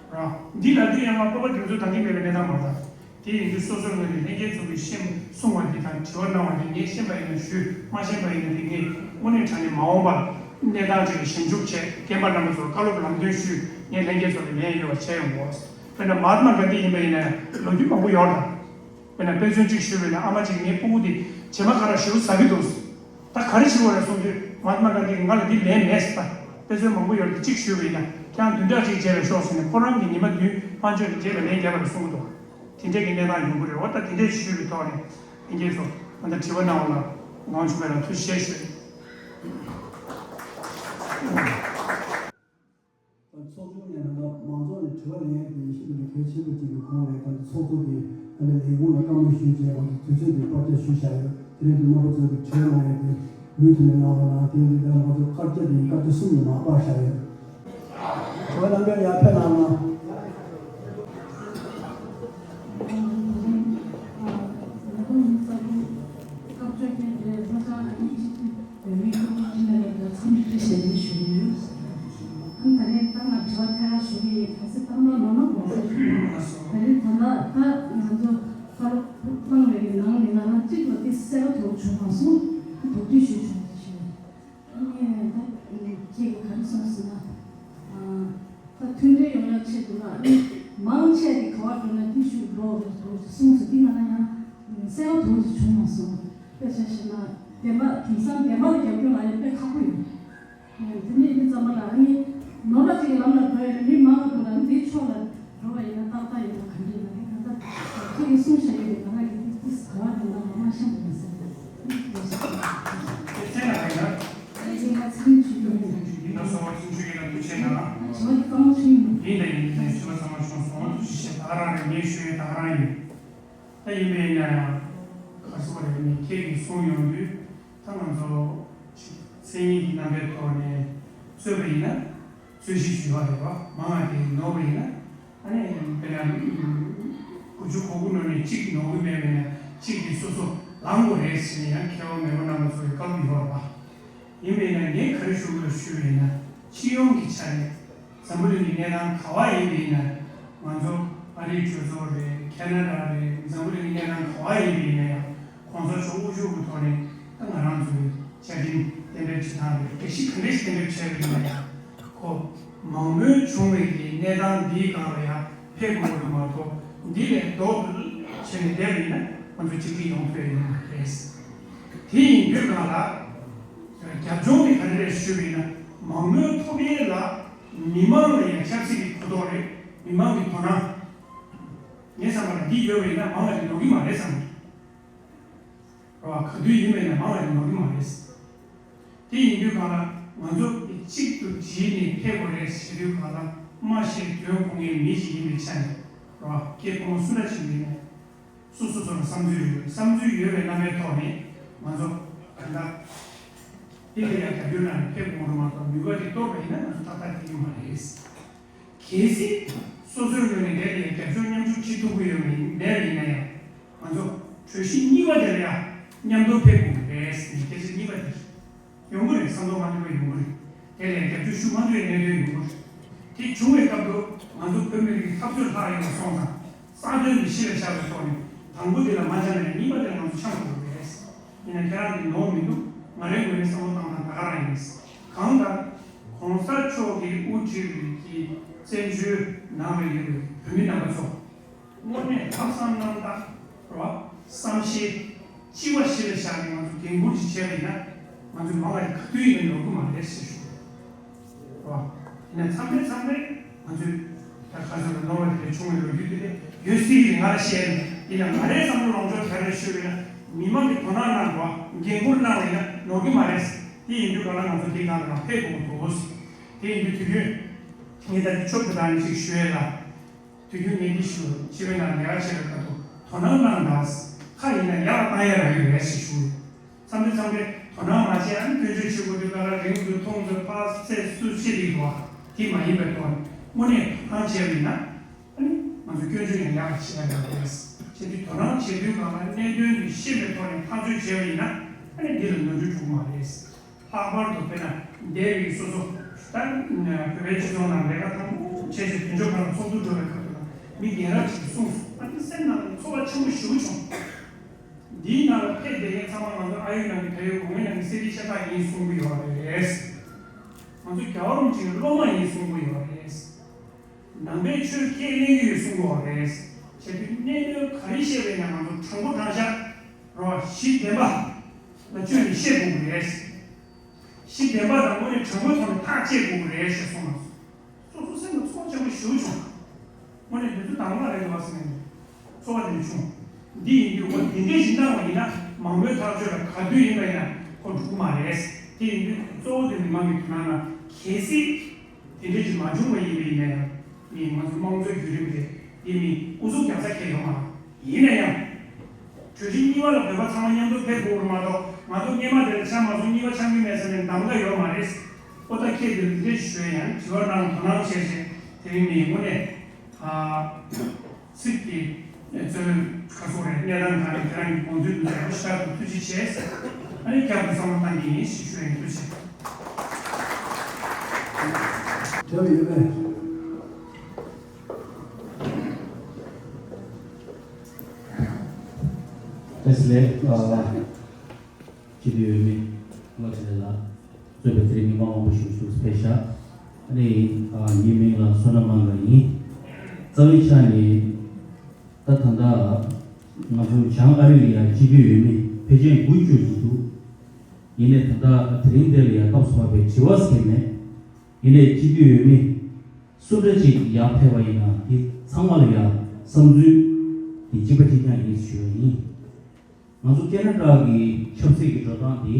རོ། འདི་ལབ་དུས་ཡང་ང་སྤོབས་པ་སྒྱུ་རྩལ་འདང་གི་མེད་པའི་གནས་སྟངས་མ་རེད། དེ་ཡིན་དུས་སོ་སོའི་ངོས་ནས་ལྷན་རྒྱས་ཚོ་གིས་ཤེས་གསུང་བ་འདི་དང་དྲི་བ་གནང་བ་འདི་ངས་ཤེས་པ་ཡིན་ན་ཞུས། མ་ཤེས་པ་ཡིན་ན་འདི་ངས་དངོས་གནས་དྲང་གནས་མ་འོངས་པར་གནས་སྟངས་ཅིག་ལ་ཞིབ་འཇུག་བྱས། རྒན་པ་རྣམ་པ་ཚོར་བཀའ་སློབ་ལམ་སྟོན་ཞུས། ངས་ལྷན་རྒྱས་ཚོ་ལ་ལན་ཡོད་པ་བྱས་ཡོང་གོ། དཔེར་ན་མ་ཧཱ་ཏ་མ་གྷན་དྷི་ཡིན་པ་ཡིན་ན་ལོ་རྒྱུས་མང་པོ་ཡོད་རེད། དཔེར་ན་དཔེ་མཚོན་གཅིག་ཞུས་པ་ཡིན་ན་ཨ་མ་གཅིག་ངའི་སྤུ་གུ་འདི་བྱེ་མ་ཁ་ར་ཞེ་པོ་ཟ་གི་འདུག། ད་ག་རེ་བྱེད་དགོས་རེད་གསུངས་དུས། མ་ཧཱ་ཏྨ་གྷན་དྷི་གིས་ང་ལ་འདི་ལན་མེད་ཟེར། ད་དཔེ་མཚོན་མང་པོ་ཡོད་རེད། གཅིག་ཞུས་པ་ཡིན་ན། ཁྱེད་རང་བདུན་ཕྲག་གཅིག་རྗེས་ལ་ཤོག་ཟེར་ནས། ཁོ་རང་གིས་ཉི་མ་བདུན་དཔལ་འབྱོར་གྱི་རྗེས་ལ་ལན་བརྒྱབ་པ་རེད་གསུང་གི་འདུག། དེ་འདྲས་ཀྱི་གནས་སྟངས་ཡོང་གི་རེད། འོ་ད་དེ་འདྲས་ཞུས་པའི་ཐོག་ནས། ལྷན་རྒྱས་ཚོ། ད་ལྟ་དྲི་བ་གནང་བ་ལ་ངག་དབང་ཆོས་འཕེལ་ལགས་ཐུགས་རྗེ་ཆེ་ཞུ། ད་ཚོགས་ཆུང་ནས་ད་ལྟ་མང་ཚོགས་ནས་དྲི་བ་ལེན་ཡས་དེ་ཤིན་ཏུ་ནས་གལ་ཆེན་པོ་ཅིག་གི་ཁོངས་རེད། ད་ལྟ་ཚོགས་གཙོ་གིས་ད་ལྟ་ལས་ཁུངས་ལ་བཀའ་མོལ་ཞུས་རྗེས་ང་ཚོ་དུས་ཚོད་དེ་སྤར་ཆ་ཞུས་བཞག་ཡོད། དེ་རིང་དུ་རྣམ་པ་ཚོས་ཀྱི་དྲི་བ་གནང་ཡས་དེ་མུ་མཐུད་ནས་གནང་རོགས་གནང་། དེ་ཡིན་དུས་ད་ང་ཚོ་སྐར་ཆ་དེ་སྐར་ཆ་གསུམ་ནས་མར་སྤར་བཞག་ཡོད། དྲི་བ་གནང་མཁན་ཡར་ཕེབས་གནང་རོགས་གནང་། སྐབས་བཅོ་བརྒྱད་དེ་ལྷོ་བྱང་ཨ་ནི་སྤྱི་འཐུས་བོད་མིའི་ཁོངས་མི་འཕྲིན་ལས་ལྷན་ཚོགས་འཚམས་འདྲི་བཀྲ་ཤིས་བདེ་ལེགས་ཞུ་གི་ཡོད། ཨ་ནི་ད་རེས་ད་ང་དྲི་བ་ཐད་ཀར་ཞུ་གི་ཡིན། གལ་སྲིད་བཏང་ན་ནོར་ན་དགོངས་སེལ་ཞུ་གི་ཡིན། ད་རེས་ད་ལྟ་ད་ང་ཚོ་བཀའ་སློབ་བཏང་བའི་ནང་ནས་ང་རང་གཅིག་ལ་དེ་གསལ་པོ་དོགས་བྱུང་མ་སོང་། དེ་དོགས་འདྲི་ཞུ་བྱུང་ཞུ། ཨ་ནི་ད་ཁྱེད་ཀྱིས་ག་རེ་གསུངས་ཟེར་ན། ཨ་ད་མཐུན་སྒྲིལ་ཡོང་ཡག་ཆེད་དུ་ལ་ཨ་ནི་མང་ཆེ་གིས་ག་པར་འགྲོ་ན་དེ་ཤུགས་འགྲོ་འགྲོ་གསུངས་སོང་། དེ་ང་ལ་ཡང་གསལ་པོ་དོགས་ཅིག་བྱུང་མ་སོང་། དཔེ་ཆ་བཞག་ན་བདེན་པ་དེང་སང་བདེན་པ་ལ་རྒྱབ་སྐྱོར་ལ་ཡང་དཔེ་ཁག་པོ་ཡོད། དེ་ནས་འདི་ཙམ་པ་ལ་ཨ་ནི་ནོར་ལ་ཅིག་གི་ལམ་ལ་འགྲོ་ཡ་ལ་མི་མང་བ་འགྲོ་ལ་ཨ་ནི་འདིའི་ཕྱོགས་ལ་འགྲོ་བ་ཡིན་ན་ཏག་ཏག་ཡོད་པ་ག་འདྲ་ཡིན་ན། ད་ལྟ་ཁྱེད་ཀྱིས་གསུངས་བཞག་ཡོད་པའི་ང་རང་གི་འདི་འདི་ག་བ་འདི་ལ་ང་མ་ཤེས་པ་མ་ཟད། ཨེ་ཚེ་ན་ཡིན་ན། ཨེ་ཚེ་ན་ཚེ་རིང་ཆོས་རྒྱལ་ཡིན། ཡིན་ན་སོ་བ་ཚུན་ཆོད་ཡིན་ན་ཐུགས་ཆེ་གནང་། ཨ་བྱ་བ་འདི་གཙང་མ་ཆུང་ཡིན། ཡིན་ད་ཡིན། ཡིན་ད་ཡིན། བྱ་བ་གཙང་མ་ཆུང་སོང་། ཐུགས་རྗེ་ཆེ། ད་ག་རང་རེད། ངས་ཞུ་ཡས་ད་ག་རང་ཡིན། ད་ཡིན་པས་ན་ཡང་ག་རེ་ཟེར་དགོས་རེད། ངས་ཁྱེད་ཀྱིས་གསུངས་ཡོང་དུས། ད་ང་ཚོ་ཅིག་མཚན་ཉིད་ཀྱི་རྣམ་པའི་ཐོག་ནས་རྩོད་པ་ཡིན་ན་རྩོད་གཞི་ཞུ་བ་རེད་པ། མང་བ་དེ་ནོར་བ་ཡིན་ན། ཨ་ནི་དཔེར་ན་དགུ་བཅུ་གོ་དགུ་ནང་ནས་གཅིག་ནོར་གི་མེད་པས་ན་གཅིག་དེ་སོ་སོ་ལངས་དགོས་རེད་ཟེར་ནས་ཡང་མཁས་དབང་མེས་པོ་རྣམ་པ་ཚོ་གི་བཀའ་སློབ་ཡོད་རེད་པ། ཡིན་པས་ན་ངས་ག་རེ་ཞུ་དགོས་ཞུས་པས་ན། སྤྱི་ཡོངས་ཀྱི་ཆ་ནས་འཛམ་བུ་གླིང་གི་གནས་སྟངས་ག་བ་ཡིན་པ་ཡིན་ན། ང་ཚོ་ཨ་རིའི་གྲོས་ཚོགས་རེད། ཁེ་ན་ཌ་རེད། འཛམ་བུ་གླིང་གི་གནས་སྟངས་ག་བ་ཡིན་པ་ཡིན་ན་ཡང་། གོང་ས་མཆོག་དབུ་བཞུགས་ཀྱི་ཐོག་ནས་ད་ང་རང་ཚོའི་བཅའ་ཁྲིམས་གཏན་འབེབས་བྱེད་སྟངས་རེད། སྒྲིག་གཞི་ག་འདྲས་གཏན་འབེབས་བྱས་པ་ཡིན་ན་ཡང་། ཁོ་མང་མོས་བྱུང་བའི་གི་གནས་སྟངས་འདིའི་སྒང་ལ་ཡང་ཕེབས་དགོས་པ་མ་གཏོགས། འདི་ལས་ལྡོག་ཏུ་བྱས་ནས་བསྡད་པ་ཡིན་ན་ང་ཚོ་གཅིག་སྒྲིལ་ཡོང་ཐུབ་ཡ་ཡོད་མ་རེད། དེ་ཡིན་དུས་སྒང་ལ་རྒྱབ་ལྗོངས་དེ་ག་རེ་རེད་ཞུས་པ་ཡིན་ན། མང་མོས་ཐོབ་ཡས་ལ་མི་མང་ལ་ཡང་ཆབ་སྲིད་ཀྱི་གོ་རྟོགས་རེད། མི་མང་གི་དོ་སྣང་། ངའི་བསམ་པ་ལ་འདི་ཡོད་པ་ཡིན་ན་མང་བ་དེ་ནོར་གྱི་མ་རེད་བསམ་གྱི་རེད་བ། ག་དུས་ཡིན་པ་ཡིན་ན་མང་བ་དེ་ནོར་གྱི་མ་རེད། དེ་ཡིན་དུས་སྒང་ལ་ང་ཚོ་གཅིག་ཏུ་བསྒྲིལ་ནས་ཕེབས་དགོས་རེད་ཟེར་དུས་སྒང་ལ། སྨྲ་ཤེས་དོན་གོ་མཁན་མི་ཞིག་ཡིན་པའི་ཆ་ནས་རེད་བ། སྐྱེ་ཕོ་མོ་སུ་འདྲ་ཞིག་ཡིན་ནའི་སོ་སོ་སོ་ལ་བསམ་ཚུལ་ཡོད། བསམ་ཚུལ་ཡོད་པའི་རྣམ་པའི་ཐོག་ནས་ང་ཚོ་ད་ལྟ་དེ་ལ་ཡང་རྒྱབ་སྐྱོར་གནང་ནས་ཕེབས་དགོས་རེད་མ་གཏོགས། ནུས་པ་དེ་གཏོར་བ་ཡིན་ན་ང་ཚོ་ཏག་ཏག་ཕེབས་ཀྱི་མ་རེད། གལ་སྲིད་སོ་སོའི་ངོས་ནས་དེ་ལ་རྒྱབ་སྐྱོར་མཉམ་ཞུགས་བྱེད་ཐུབ་ཀྱི་ཡོད་མེད་མེད་པ་ཡིན་ན་ཡང་། ང་ཚོ་གྲོས་གཞི་གཉིས་པ་དེ་ལ་ཡང་མཉམ་དུ་ཕེབས་དགོས་རེད་ཟེར་ནས་སྐད་ཆ་གཉིས་པ་དེ་ཡོང་གི་རེད། བསམ་བློ་མ་མཐུན་པ་ཡོང་གི་རེད། དེ་ལ་ཡང་རྒྱབ་སྐྱོར་ཞུ་མ་ཐུབ་པའི་གནད་དོན་ཡོང་གི་རེད། དེ་བྱུང་བའི་སྐབས་དུ་ང་ཚོ་བོད་མི་རིགས་ཀྱི་འཐབ་རྩོད་ལྷག་ཡོད་པ་སོང་ཙང་། ས་དོན་དེ་གཞི་ལ་བཞག་པའི་ཐོག་ནས་དང་པོ་དེ་ལ་མ་འཆམ་ན་ཡང་གཉིས་པ་དེ་ལ་ང་ཚོ་འཆམ་དགོས་རེད། ཡིན་ན་ཁྱེད་རང་གི་ནོར་མི་འདུག་ང་རའི་ངོས་ནས་བསམ་བློ་བཏང་སྟངས་ད་ག་རང་ཡིན། གང་ལྟར་གོང་ས་མཆོག་གིས་དབུ་ཁྲིད་པའི་གི་བཙན་བྱོལ་ནང་ལ་ཡོད་པའི་བོད་མི་རྣམ་པ་ཚོ་དངོས་གནས་ལྷག་བསམ་རྣམ་དག་རེད་བ། བསམ་ཤེས་ལྕི་བ་གཞི་ལ་བཞག་ནས་ང་ཚོ་འགན་འཁུར་ཅིག་བྱས་པ་ཡིན་ན། ང་ཚོའི་མ་འོངས་པ་ག་དུས་ཡིན་ནའང་ནོར་གི་མ་རེད་ཟེར་ཞུ། རེད་བ། ཡིན་ན་མཚམས་རེ་མཚམས་རེ་ང་ཚོས་ད་ག་ཚོད་ལ་ནོར་བ་དེ་འདྲ་བྱུང་བའི་ལོ་རྒྱུས་དེ་འདྲ་ཡོད་སྲིད་ཀྱི་རེད། ང་ལ་བཤད་ནས་ཡིན་ན། ང་རའི་བསམ་བློ་ལོངས་སྤྱོད་ག་རེ་ཞུས་པ་ཡིན་ན། མི་མང་གིས་དོ་སྣང་གནང་རོགས། འགན་འཁུར་གནང་བ་ཡིན་ན་ནོར་གི་མ་རེད། དེ་ཡིན་དུས་ག་ལ་ང་ཚོ་དེའི་སྒང་ལ་རང་ཕེབས་དགོས་འདུག། དེ་ཡིན་དུས་དུས་རྒྱུན་ངས་ད་ཅིག་ཆོབ་ཏུ་བཏང་ནས་ཅིག་ཞུ་ཡས་ལ། དུས་རྒྱུན་ངས་འདི་ཞུ། སྤྱི་པའི་ནང་ལས་ཀ་བྱེད་པའི་སྐབས་དུ་དོ་སྣང་གནང་དང་། ཁ་ཡིན་ན་ཡར་བཏང་ཡས་རང་ཡོད་རེད་ཟེར་ཞུ། མཚམས་རེ་མཚམས་རེ་དོ་སྣང་མ་བྱས། ཨ་ནི་སྐྱོན་བརྗོད་བྱེད་དགོས་དུས་སྐབས་ལ་རིང་དུ་ཐུང་དུ་ཕར་ཚད་སུ་ཆེ་རིགས་བ་དེ་མ་ཡིན་པའི་ཐོག་ནས་དངོས་གནས་དོ་སྣང་བྱས་པ་ཡིན་ན། ཨ་ནི་ང་ཚོ་སྐྱོན་བརྗོད་ཡང་ཡག་པ་བྱེད་ཡ་ཡོད་རེད། བྱས་དུས་དོ་སྣང་བྱེད་དུས་སྒང་ལ་གནད་དོན་དེ་ཤེས་པའི་ཐོག་ནས་ཐག་གཅོད་བྱས་པ་ཡིན་ན། ཨ་ནི་འདི་ལ་ནོར་འཁྲུལ་འགྲོ་གི་མ་རེད། ལྷག་པར་དུ་དཔེར་ན་འདས་པའི་སོ་སོ་ད་བོད་པའི་སྤྱི་ཚོགས་ནང་ལས་ཀ་དང་པོ་བྱས་བྱས་དོན་གཅོད་ཁང་ལ་ཚོགས་འདུ་འགྲོ་བའི་སྐབས་དུ་ལ་མི་རྒན་རབས་ཅིག་གིས་གསུངས་སོང་། ཨ་ནི་སེམས་ནང་ལ་ཚོར་བ་ཆེན་པོ་ཞེ་པོ་བྱུང་། འདིའི་ནང་ལ་ཕེབས་བསྡད་མཁན་ཚང་མ་ང་ཚོ་ཨ་ཡོད་ནང་གི་ད་ཡོད་སྒོ་ངའི་ནང་གི་སེ་རི་ཤ་སྟག་ཡིན་གསུང་གི་ཡོད་རེད། ང་ཚོ་རྒྱལ་བ་རིན་པོ་ཆེའི་སློབ་མ་ཡིན་གསུང་གི་ཡོད་རེད། ནང་པའི་ཆོས་ཁས་ལེན་གྱི་ཡོད་གསུང་གི་ཡོད་རེད། བྱས་དུས་གནད་དོན་ག་རེ་བཤད་པ་ཡིན་ན་ང་ཚོ་དྲང་པོ་དྲང་བཞག་རོ་གཞི་ལྡན་པ། ལ་བཅོས་ནས་བཤད་དགོས་ཀྱི་རེད། གཞི་བདེན་པ་དང་དངོས་གནས་དྲང་པོའི་ཐོག་ནས་ཐག་བཅད་དགོས་ཀྱི་རེད་ཞེས་གསུངས་ལ། སོ་སོ་སེམས་ལ་ཚོར་བ་ཆེན་པོ་ཞེ་པོ་བྱུང་། དངོས་གནས་འདི་ཚོ་དང་བླངས་རེད་འདུག་བ་ཟེར་ནས་ཚོར་བ་དེ་འདྲ་བྱུང་། འདི་ཡིན་དུས་འོ་འདི་འདྲའི་ཞིག་གནང་བ་ཡིན་ན་མང་མོས་ཐག་གཅོད་ལ་ག་དུས་ཡིན་པ་ཡིན་ན་ཁོ་འགྲོ་གི་མ་རེད། དེ་ཡིན་དུས་གཙོ་བོ་དེ་མི་མང་གི་དོ་སྣང་ན་གལ་སྲིད་དེ་འདྲའི་ཞིག་མ་བྱུང་བ་ཡིན་པ་ཡིན་ན་ཡང་མི་ང་ཚོ་དམངས་གཙོའི་བརྒྱུད་རིམ་དེ་འདི་མི་ཨུ་ཚུགས་རྒྱག་ས་གལ་ཡོད་མ་རེད། ཡིན་ན་ཡང་། གྲོས་གཞི་གཉིས་པ་ལ་བོད་པ་ཚང་མ་མཉམ་དུ་ཕེབས་དགོས་རེད་མ་གཏོགས་ང་ཚོ་སྔོན་མ་དེ་ལ་ཆགས་མ་སོང་། གཉིས་པ་ཆགས་ཀྱི་མེད་ཟེར་ནས་གདམ་ག་ཡོད་མ་རེད། ཨོ་ད་ཁྱེད་དེ་འདི་འདྲས་ཞུས་ཡང་དྲི་བ་གནང་དོ་སྣང་བྱས་བྱས་དེ་རིང་ནས་དངོས་གནས་ཨ་ཚིག་གི་རྩོད་ཁ་སོགས་རེད། གནས་སྟངས་གང་རེད། ཁྱེད་རང་གི་དགོངས་ཚུལ་འདི་ལ་ཡང་ཤར་དུ་ཐུགས་རྗེ་ཆེ། ཨ་ནི་བསྐྱར་དུ་བསམ་བློ་བཏང་གི་ཡིན་ཞེས་ཞུ་ཡ་ཡིན། ཐུགས་རྗེ་ཆེ། དྲི་བ་ཡོད་པས། བཀྲ་ཤིས་བདེ་ལེགས། ཨ། སྤྱི་འཐུས་འོས་མི་བློ་ཆེན་ལགས་གཙོས་པའི་དེ་རིང་མི་མང་མང་པོ་ཞིག་ཞུགས་ཕེབས་ཤག་ཨ་ནི་ཨ་ངའི་མིང་ལ་བསོད་ནམས་དབང་དགའ་ཡིན། རྩ་བའི་ཆ་ནས་ད་ད་ལྟ་ང་ཚོ་བྱང་ཨ་རི་ལ་ཡ་སྤྱི་འཐུས་འོས་མི་ཕལ་ཆེར་དགུ་བཅུ་ཅིག་འདུག་ཡིན་ནའི་ད་ལྟ་དེ་རིང་འདིར་ལ་ཡ་སྐབས་སུ་བབས་པའི་དྲི་བ་ཟེར་མེད། ཡིན་ནའི་སྤྱི་འཐུས་འོས་མི་སུ་འདྲ་ཅིག་ཡར་ཕེབས་པ་ཡིན་ན་དེ་ཚང་མ་ལ་ཡ་བསམ་ཚུལ་དེ་གཅིག་པ་གཅིག་རྐྱང་ཡིན་ཞུ་བ་ཡིན། ང་ཚོ་ཁེ་ན་ཌ་གི་ཆབ་སྲིད་ཀྱི་འགྲོ་སྟངས་དེ་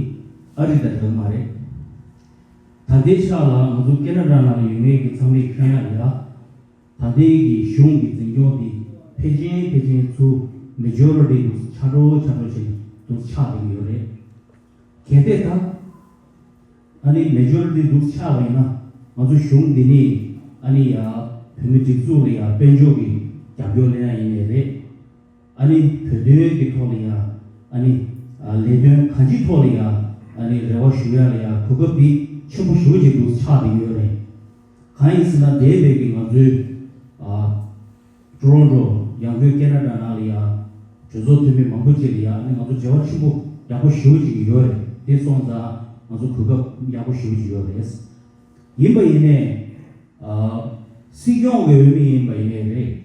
ཨ་རི་དང་འདྲ་གི་མ་རེད། ད་ལྟའི་ཆ་ལ་ང་ཚོ་ཁེ་ན་ཌ་ནང་ལ་ཡོད་མཁན་གྱི་ཚང་མས་མཁྱེན་ཡ་ལ་ཡ། ད་ལྟའི་གི་གཞུང་གི་འཛིན་སྐྱོང་དེ་ཕལ་ཆེར་ཕལ་ཆེར་ཚུར་མེ་ཇོ་རི་ཊི་འདུག་ཆགས་འགྲོ་ཆགས་འགྲོ་བྱས་ནས་འདུག་ཆགས་བསྡད་ཀྱི་ཡོད་རེད། གལ་ཏེ་ད་ཨ་ནི་མེ་ཇོ་རི་ཊི་འདུག་ཆགས་པ་ཡིན་ན་ང་ཚོ་གཞུང་འདི་ནས་ཨ་ནི་ཡ་བོད་མི་སྒྲིག་འཛུགས་ལ་ཡ་དཔལ་འབྱོར་གྱི་རྒྱབ་སྐྱོར་ལེན་ཡ་ཡིན་ནའི་རེད། ཨ་ནི་བོད་དོན་གྱི་ཐོག་ལ་ཡ་ཨ་ནི་ལས་དོན་གང་ཅིའི་ཐོག་ལ་ཡ་ཨ་ནི་རེ་བ་ཞུ་ཡ་ལ་ཡ་གོ་སྐབས་འདི་ཆེན་པོ་ཞེ་པོ་ཅིག་འདུག་ཆགས་བསྡད་ཀྱི་ཡོད་རེད། གང་ཡིན་ཟེར་ན་འདས་པའི་གི་ང་ཚོའི་ཨ་ཊོ་རོན་ཊོ་ཡང་སྒོས་ཁེ་ན་ཌ་ནང་ལ་ཡ་གྲོས་ཚོགས་འཐུས་མི་མང་པོ་ཅིག་ལ་ཡ་ཨ་ནི་ང་ཚོ་འབྲེལ་བ་ཆེན་པོ་ཡག་པོ་ཞེ་པོ་ཅིག་ཡོད་རེད། དེ་སོང་ཙང་ང་ཚོ་གོ་སྐབས་ཡག་པོ་ཞེ་པོ་ཅིག་ཡོད་རེད། ཡིན་པ་ཡིན་ནའི་ཨ་སྲིད་སྐྱོང་གི་འོས་མི་ཡིན་པ་ཡིན་ནའི་རེད།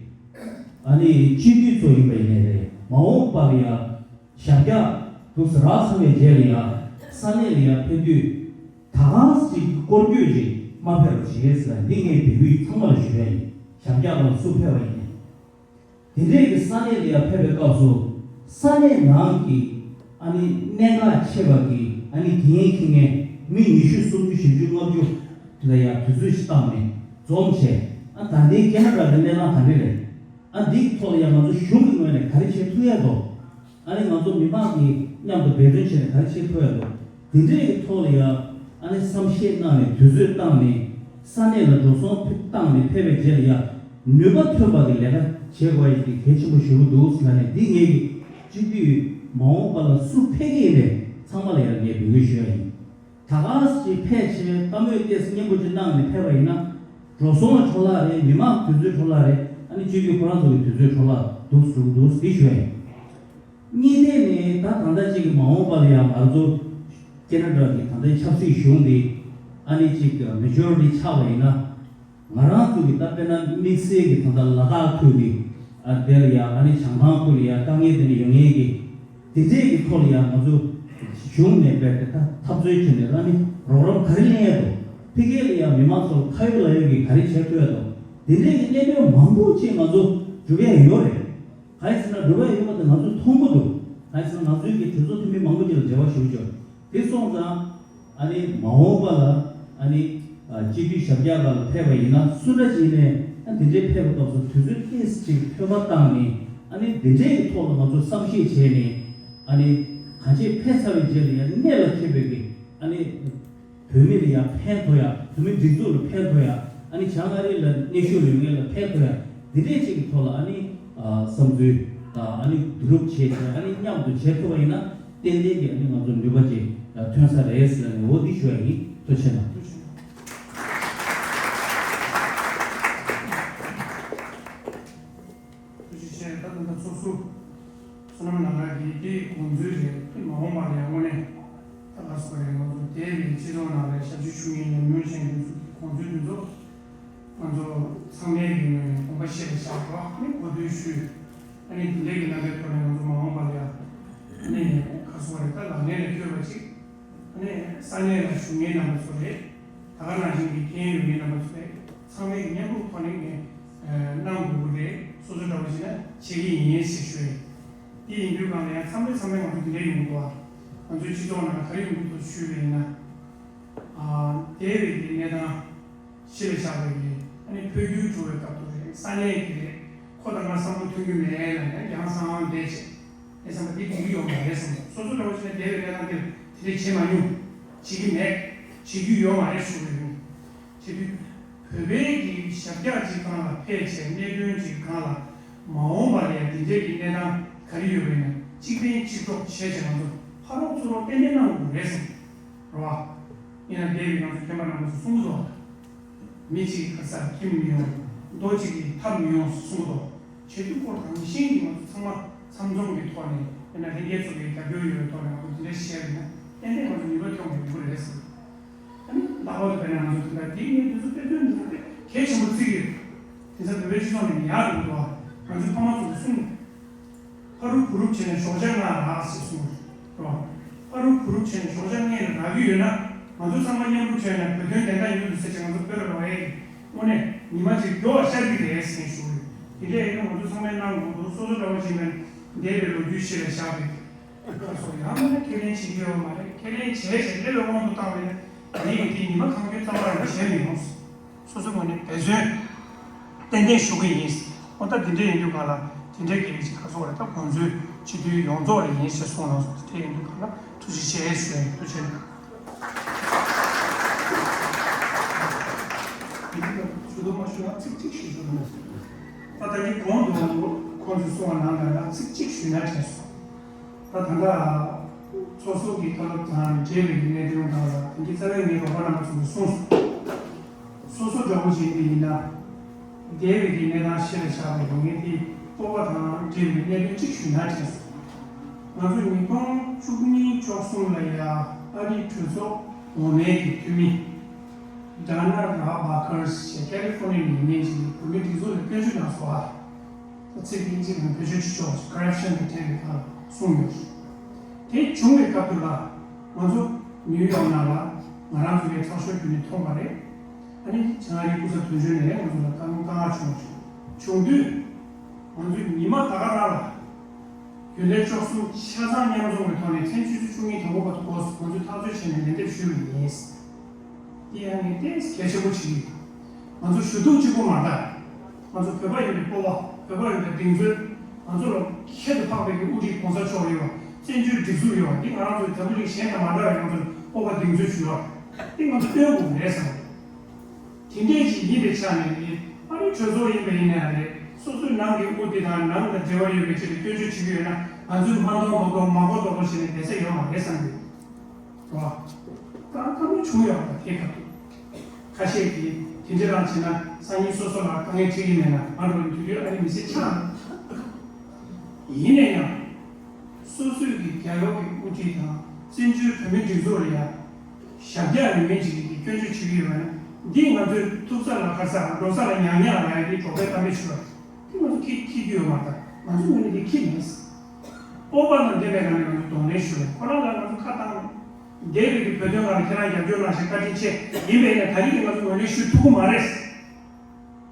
ཨ་ནི་སྤྱི་འཐུས་ཚོ་ཡིན་པ་ཡིན་ནའི་རེད། མ་འོངས་པ་ལ་ཡ་ཞབས་བཀྱག་འདུག་སེ་རག་ཚར་བའི་རྗེས་ལ་ཡ་ས་གནས་ལ་ཡ་ཕེབས་དུས་ད་ག་ཟེ་ཅིག་སྐོར་སྐྱོད་ཅིག་མ་ཕེབས་པ་བྱེད་ཟེར་འདི་ངས་བོད་ཕྲུག་ཚང་མ་ལ་ཞུ་ཡ་ཡིན། ཞབས་བཀྱག་ལ་སུ་ཕེབས་པ་ཡིན་ནའི། དེ་འདྲས་ཀྱི་ས་གནས་ལ་ཡ་ཕེབས་པའི་སྐབས་སུ་ས་གནས་ནང་གི་ཨ་ནི་གནད་འགག་ཆེ་བ་གི་ཨ་ནི་འགན་འཁྱེར་མཁན་མི་ཉི་ཤུ་སུམ་ཅུ་བཞི་བཅུ་ལྔ་བཅུ་ལ་ཡ་དུས་ཚོད་ཞིག་བཏང་ནས་འཛོམས་བྱས། ཨ་ད་ལྟའི་ཁེ་ན་ཌ་གི་གནས་སྟངས་ག་འདྲས་རེད། ཨ་འདི་གི་ཐོག་ལ་ཡ་ང་ཚོ་གཞུང་གི་ངོས་ནས་ག་རེ་བྱེད་ཐུབ་ཡ་འདུག་ཨ་ནི་ང་ཚོ་མི་མང་གི་མཉམ་དུ་འབད་བརྩོན་བྱས་ནས་ག་རེ་བྱེད་ཐུབ་ཡ་འདུག་འདི་འདྲས་ཀྱི་ཐོག་ལ་ཡ་ཨ་ནི་བསམ་ཤེས་གནང་ནས་དུས་ཚོད་བཏང་ནས་ས་གནས་ལ་འགྲོ་སོང་བཏང་ནས་ཕེབས་པའི་རྗེས་ལ་ཡ་ནུས་པ་ཐོན་པ་གི་ལས་ཀ་བྱེད་དགོས་ཡ་དེ་གལ་ཆེན་པོ་ཞེ་པོ་འདུག་ཟེར་ནས། འདི་ངེད་ཀྱི་སྤྱི་འཐུས་མ་འོངས་པ་ལ་སུ་ཕེབས་ཀྱི་ཡིན་པས་ཚང་མ་ལ་ཡ་ངས་འབོད་སྐུལ་ཞུ་ཡ་ཡིན། ད་ག་ཟེ་ཅིག་ཕེབས་བྱས་བཀའ་མོལ་ཏོག་ཙམ་སྙན་པོ་ཅིག་གནང་ནས་ཕེབས་པ་ཡིན་ན་འགྲོ་སོང་ལ་འཕྲོ་བརླག་རེད། མི་མང་དུས་ཚོད་འཕྲོ་བརླག་རེད། ཨ་ནི་སྤྱི་འཐུས་ཁོ་རང་ཚོ་གི་དུས་ཚོད་འཕྲོ་བརླག་འདུག་འདུག་འདུག་འདི་ཞུ་ཡ་ཡིན། གཉིས་ནས་ནི་ད་ད་ལྟ་ཅིག་གི་མ་འོངས་པ་ལ་ཡང་ང་ཚོ་ཁེ་ན་ཌ་གི་ད་ལྟའི་ཆབ་སྲིད་གཞུང་འདི་ཨ་ནི་ཅིག་མེ་ཇོ་རི་ཊི་ཆགས་པ་ཡིན་ན། ང་རང་ཚོ་གི་ད་དཔེར་ན་དམིགས་བསལ་གྱི་ད་ལྟ་ལ་དྭགས་ཁུལ་གྱི་ཨ་དེ་ལ་ཡང་ཨ་ནི་བྱང་ཐང་ཁུལ་ལ་ཡང་དཀའ་ངལ་དེ་འདྲ་ཡོད་མཁན་གྱི་དེ་འདྲས་ཀྱི་ཐོག་ལ་ཡང་ང་ཚོ་གཞུང་ནས་རྦད་དེ་ད་འཐབ་རྩོད་བྱས་ནས་ཨ་ནི་རོགས་རམ་ག་རེ་ལེན་ཡ་འདུག་ཕ་གི་ལ་ཡང་མི་མང་ཚོར་ཁ་ཡོད་ལག་ཡོད་ཀྱི་ག་རེ་བྱེད་ཐུབ་ཡ་འདུག་དེ་འདྲས་ཀྱི་གནད་དོན་མང་པོ་ཅིག་ང་ཚོ་འགྲུབ་ཡ་ཡོད་རེད། གང་ཡིན་ཟེར་ན་འགྲུབ་ཡ་ཡོད་པ་དེ་ང་ཚོས་མཐོང་གི་འདུག་གང་ཡིན་ཟེར་ན་ང་ཚོའི་གི་གྲོས་ཚོགས་འཐུས་མི་མང་པོ་ཅིག་ལ་འབྲེལ་བ་ཞེ་པོ་ཅིག་ཡོད། དེ་སོང་ཙང་ཨ་ནི་མ་འོངས་པ་ལ་ཨ་ནི་ཨ་སྤྱི་འཐུས་ཞབས་བཀྱག་ལ་ཕེབས་པ་ཡིན་ན་སུ་འདྲ་ཅིག་ནས་ཨ་འདི་འདྲའི་ཕེབས་པའི་སྐབས་སུ་དུས་ཚོད་ཏོག་ཙམ་ཅིག་འཕྲོ་བརླག་བཏང་ནས་ཨ་ནི་འདི་འདྲའི་གི་ཐོག་ལ་ང་ཚོ་བསམ་ཤེས་བྱས་ནས་ཨ་ནི་གང་ཅི་ཕེབས་ཚར་བའི་རྗེས་ལ་ཡང་གནད་ལ་འཁེལ་བའི་གི་ཨ་ནི་བོད་མི་ལ་ཡང་ཕན་ཐོགས་ཡ། བོད་མི་སྒྲིག་འཛུགས་ལ་ཕན་ཐོགས་ཡ། ཨ་ནི་བྱང་ཨ་རི་ལ་གནས་བཞུགས་ཡོད་མཁན་ལ་ཕན་ཐོགས་ཡ། འདི་འདྲས་ཅིག་གི་ཐོག་ལ་ཨ་ནི་ཨ་བསམ་ཚུལ་དང་ཨ་ནི་བསྡུ་རུབ་བྱས་བྱས་ཨ་ནི་མཉམ་དུ་བྱེད་ཐུབ་པ་ཡིན་ན་ཏན་ཏན་གྱི་ཨ་ནི་ང་ཚོ་ནུས་པ་ཅིག་ཐོན་ས་རེད་ཟེར་ནས་འོ་འདི་ཞུ་ཡ་ཡིན། ཐུགས་རྗེ་གནང་། ཐུགས་རྗེ་ཆེ། ད་ད་ལྟ་ཚོགས་གཙོ་བསོད་ནམས་ལགས་ཀྱིས་དེའི་དགོངས་ཚུལ་རེད། དེ་མ་འོངས་པ་ལ་ཡང་དངོས་གནས་ད་ག་ཟེར་དགོས་རེད། ང་ཚོ་འདས་པའི་སྤྱི་ཚོགས་ནང་ལ་ཞབས་ཕྱི་ཞུ་མཁན་ཉམས་མྱོང་ཅན་དེ་ཚོ་གི་དགོངས་ཚུལ་དེ་ཚོ་ང་ཚོ་ཚང་མའི་གི་ངོས་ནས་དགོངས་པ་བཞེས་པ་བཞག་པ་ནི་གོ་བསྡུར་ཞུས། ཨ་ནི་དེ་འདྲའི་གི་གནད་དོན་ཐོག་ནས་ང་ཚོ་མ་འོངས་པ་ལ་ཡང་ཨ་ནི་ག་ཟེར་དགོས་རེད། ད་ ལག་ལེན་ལ་འཁྱོལ་བ་ཅིག་ཨ་ནི་ས་གནས་ལ་བཞུགས་མཁན་རྣམ་པ་ཚོ་རེད། ད་ག་ནང་བཞིན་གྱི་འགན་ཡོད་མཁན་རྣམ་པ་ཚོ་རེད། ཚང་མས་ཀྱི་མཉམ་རུབ་ཐོག་ནས་ངས་གནང་དགོས་ཀྱི་རེད། སོ་སོ་འདྲ་པོ་ཞིག་ན་བྱེད་ཀྱི་ཡིན་ཞེས་ཞུ་ཡིན། དེ་ཡིན་དུས་གང་ལ་ཡང་ཚང་མས་ཚང་མས་ང་ཚོ་འདི་འདྲ་ཡོང་གི་འདུག་ང་ཚོའི་སྤྱི་ཚོགས་ནང་ག་རེ་ཡོང་གི་འདུག་ཞུས་པ་ཡིན་ན། འདས་པའི་གི་གནས་སྟངས་གཞི་ལ་བཞག་པའི་གི་ཨ་ནི་འཕོ་འགྱུར་འགྲོ་བའི་སྐབས་དུ་རེད། ས་གནས་ཀྱི་རེད། ཁོ་དང་ང་བསམ་བློ་མཐུན་གྱི་མེད་ལ་ཡང་རྒྱང་སང་བསྡད་བྱས། ཨེ་བསམ་པ་འདི་འགྲིག་གི་ཡོད་མ་རེད་བསམ་པ། སོ་སོ་འདྲ་བོ་ཞིག་ན་འདས་པའི་གནས་སྟངས་འདིར་དེ་འདྲ་བྱེད་མ་མྱོང་། བྱེད་ཀྱི་མེད། བྱེད་རྒྱུ་ཡོད་མ་རེད་ཞུ་གི་ཡོད། བྱེད་དུས་བོད་པའི་གི་ཞབས་བཀྱག་ཅིག་སྒང་ལ་ཕེབས་བྱས་གནད་དོན་ཅིག་སྒང་ལ་མ་འོངས་པ་ལ་ཡང་འདི་འདྲའི་གི་གནས་སྟངས་ག་རེ་ཡོད་པ་ཡིན་ན་གཅིག་ཕན་གཅིག་གྲོགས་བྱས་བྱས་ང་ཚོ་ཕ་རོགས་ཚུར་རོགས་ཏན་ཏན་གནང་དགོས་རེད་བསམ། རེད་བ། ཡིན་ན་འདས་པའི་ང་ཚོ་མཁན་པ་རྣམ་པ་ཚོ་གསུང་གི་འདུག་མི་གཅིག་གིས་ག་ས་ཁྱིམ་མི་ཡོང་། རྡོ་གཅིག་གིས་ཐབ་མི་ཡོང་གསུང་གི་འདུག་བྱེད་དུས་ཁོ་རང་བཞིན་གྱིས་ང་ཚོ་ཚང་མ་ཚང་འཛོམས་ཀྱི་ཐོག་ནས་ཡིན་ན་ལྷན་རྒྱས་ཚོ་གི་རྒྱབ་སྐྱོར་ཡོད་པའི་ཐོག་ནས་ང་ཚོ་འདི་འདྲ་བཤད་ཡིན་ན་ཏན་ཏན་ང་ཚོ་ནུས་པ་ཐོན་དགོས་ཡོང་གི་རེད་ཟེར། ཨ་ནི་ལྷག་པར་དུ་དཔེར་ན་ང་ཚོ་དེ་འདྲ་འདི་ངས་འདི་ཚོ་དཔེ་མཚོན་འདི་ཚོ་དཔེ་གལ་ཆེན་པོ་བརྩི་གི་ཡོད། དེ་ཚོ་བོད་པའི་སྤྱི་ཚོགས་ནས་ཡག་འདུག་འདུག་ང་ཚོའི་ཕ་མ་ཚོ་གིས་གསུངས། ཕ་རུབ་བུ་རུབ་བྱས་ནས་ཞོགས་ཇ་མངགས་རག་ཟེར་གསུངས་རོ། ཕ་རུབ་བུ་རུབ་བྱས་ནས་ཞོགས་ཇ་མངགས་ནས་རག་གི་ཡོད་ན། ང་ཚོ་ཚང་མ་མཉམ་རུབ་བྱས་ནས་བོད་དོན་བདེན་མཐའ་ཡོད་དུ་ཟེར་བྱས་ང་ཚོ་བོད་ལ་རོགས་ཡས་ཀྱི་དངོས་གནས་ཉི་མ་གཅིག་མགྱོགས་པ་ཤར་གྱི་རེད་ཟེར་ཞུ་གི་ཡོད། དེ་འདྲ་ཡིན་ན་ང་ཚོ་ཚང་མས་གནང་དགོས་འདུག་སོ་སོ་འདྲ་བོ་བྱས་ནས་འདས་པའི་ལོ་རྒྱུས་ཤེས་ལ་བཞག་པའི་ཁ་སོགས་ཡང་མིན་ན་ཁས་ལེན་བྱེད་ཀྱི་ཡོད་མ་རེད། ཁས་ལེན་བྱས་བྱས་སླེབས་པའི་དབང་དུ་བཏང་བས་ན་ངས་ཀྱི་དེ་ཉི་མ་གང་འཁྱོལ་ཙམ་པར་བྱས་མི་ཡོང་། སོ་སོའི་ངོས་ནས་འབད་བརྩོན་ཏན་ཏན་ཞུ་གི་ཡིན། ཨོ་ད་འདི་འདྲ་ཡིན་དུས་ག་ལ་དེ་འདྲའི་གི་རིགས་ཀྱི་ཁ་སོགས་རེད། ད་དགོངས་ཚུལ་སྤྱི་འཐུས་ཡོངས་རྫོགས་ལ་ཡིན་ཞེས་གསུངས་གནང་སོང་། དེ་འདྲ་ཡིན་དུས་ག་ལ་ཐུགས་རྗེ་ཆེ་ཞུ་ཡིན། ཐུགས་རྗེ་ཆེ། ཞུ་དོ་མ་ཞུ་ན་ཚིག་གཅིག་ཞུ་དོ་མ་ཟེར། ད་ད་གིན་གོང་དུ་ཁོང་ཚོས་གསུངས་པ་ནང་ལྟར་ལ་ཚིག་གཅིག་ཞུས་ན་དྲན་སོང་། ད་ད་ལྟ་སོ་སོ་གི་ཐོབ་ཐང་དང་འབྲེལ་བའི་གནད་དོན་སྒང་ལ་དེང་གི་རྩ་བའི་ངའི་རོགས་པ་རྣམ་པ་ཚོ་གིས་གསུངས་སོང་། སོ་སོ་འདྲ་པོ་ཞིག་འདི་ཡིན་ན། འདས་པའི་གི་གནས་སྟངས་ཤེས་ལ་བཞག་པའི་ངས་དེ་སྤོབས་པ་དང་འབྲེལ་བའི་གནད་དོན་གཅིག་ཞུས་ན་དྲན་སོང་། ང་ཚོ་ཉིས་སྟོང་བཅུ་གཉིས་བཅུ་གསུམ་ལ་ཡ་ཨ་རིའི་གྲོས་ཚོགས་འོག་མའི་གི་འཐུས་མི་ཌ་ན་ར་བྷ་ཁར་ཞེས་ཀ་ལི་ཧྥོ་ནི་ཡའི་ནང་ཡིན་མཁན་ཅིག་གིས་བོད་མིའི་སྒྲིག་འཛུགས་ལ་སྐྱོན་བརྗོད་གནང་སོང་ཨ། ཚིག་དབྱིན་ཇི་ནང་བེད་སྤྱོད་བྱེད་ཆོག་ཀོ་རབ་ཤན་གྱི་ཐད་ཀྱི་ཐད་ལ་གསུངས་ཡོད། དེ་བྱུང་བའི་སྐབས་དེ་ལ་ང་ཚོ་ནིའུ་ཡོག་ནང་ལ་ང་རང་ཚོ་གའི་ཚགས་ཤོག་བརྒྱུད་ནས་མཐོང་བ་རེད། ཨ་ནི་བྱང་ཨ་རིའི་སྐུ་ཚབ་དོན་གཅོད་ནས་ང་ཚོ་ལ་བཀའ་བཀའ་མངགས་བྱུང་བ་རེད། བྱུང་དུས་ང་ཚོས་ཉི་མ་ད་ག་རང་ལ་རྒྱུན་ལས་བཅུ་གསུམ་ཆ་ཚང་མཉམ་འཛོམས་ཀྱི་ཐོག་ནས་མཚན་ཆུ་ཚོད་བཅུ་གཉིས་དང་པོ་བར་དུ་འགོ་ང་ཚོས་ཐག་གཅོད་བྱས་ནས་ལན་འདེབས་ཞུས་པ་ཡིན། དེ་ཡང་ངས་ཏོག་ཙམ་གལ་ཆེན་པོ་བྱེད་ཀྱི་ཡོད། ང་ཚོ་ཞུ་གཏུག་གཅིག་པོ་མ་རེད། ང་ཚོ་བོད་པ་ཡིན་པའི་སྤོབས་པ། བོད་པ་ཡིན་པའི་གདེང་ཚོད། ང་ཚོ་ལ་ཁྱད་དུ་འཕགས་པའི་གི་དབུ་ཁྲིད་གོང་ས་མཆོག་ཡོད་པ། བཙན་བྱོལ་སྒྲིག་འཛུགས་ཡོད་པ། འདི་ང་རང་ཚོའི་འཛམ་བུ་གླིང་གཞན་དང་མ་འདྲ་བའི་ང་ཚོ་ལ་སྤོབས་པ་གདེང་ཚོད་ཞུ་བ། འདི་ང་ཚོ་སྟོན་དགོས་རེད་བསམ། དེ་འདྲས་ཅིག་ཡིན་པའི་ཆ་ནས་ཨ་རིའི་གྲོས་ཚོགས་ཡིན་པ་ཡིན་ན་རེད། སོ་སོའི་ནང་གི་དབུ་ཁྲིད་དང་ནང་དང་འབྲེལ་བ་ཡོད་པའི་ཆེད་དུ་སྐྱོན་བརྗོད་བྱེད་ཀྱི་ཡོད་ན་ང་ཚོས་མ་མཐོང་མ་མཐོང་མ་གོ་མ་གོ་བྱས་ནས་བསྡད་ས་ཡོད་མ་རེད་བསམ་གྱི་ཡོད། རེད་བ། ད་ལྟ་མོ་བྱུང་ཡོད་པ་དེ་ག་དུས། ཁ་ཤས་ཀྱིས་དེ་འདྲ་རང་བྱས་ན་སང་ཉིན་སོ་སོ་ལ་དཀའ་ངལ་འཕྲད་ཀྱི་མེད་ན་ང་འགྲོ་བའི་དུས་ཚོད་ཨ་རི་མི་སེར་ཆགས་འདུག་ཡིན་ན་ཡང་། སོ་སོའི་གི་རྒྱལ་ཡོངས་ཀྱི་དབུ་ཁྲིད་དང་བཙན་བྱོལ་བོད་མིའི་སྒྲིག་འཛུགས་ལ་ཡང་ཞབས་འདེགས་ཡོད་མཁན་ཅིག་གིས་སྐྱོན་བརྗོད་བྱེད་ཀྱི་ཡོད་པ་ན་འདིས་ང་ཚོའི་ཐུག་ས་ལ་ཁ་ས་འགྲོ་ས་ལ་ཉག་ཉག་ལ་ཡ་འདི་གྲོགས་པོའི་གཏམ་དཔེ་ཞུ་བ་འདི་ང་ཚོ་ཁྱི་ཁྱི་རྒྱུ་ཡོད་མ་རེད། ང་ཚོ་ངོས་ནས་འདི་ཁྱི་མིན། སྤོབས་པ་དང་ལྡན་པའི་ངང་ནས་ང་ཚོ་གདོང་ལེན་ཞུ་བས་ཁོ་རང་ལ་ང་ཚོ་ཁ་བཏང་། འདས་པའི་གི་བོད་དོན་ནང་ལ་ཁྱེད་རང་རྒྱབ་སྐྱོར་གནང་ཞིང་བཀའ་དྲིན་ཆེ་ཡིན་པས་ན་ད་རེས་ཀྱི་ང་ཚོ་ངོས་ལེན་ཞུ་ཐུབ་ཀྱི་མ་རེད།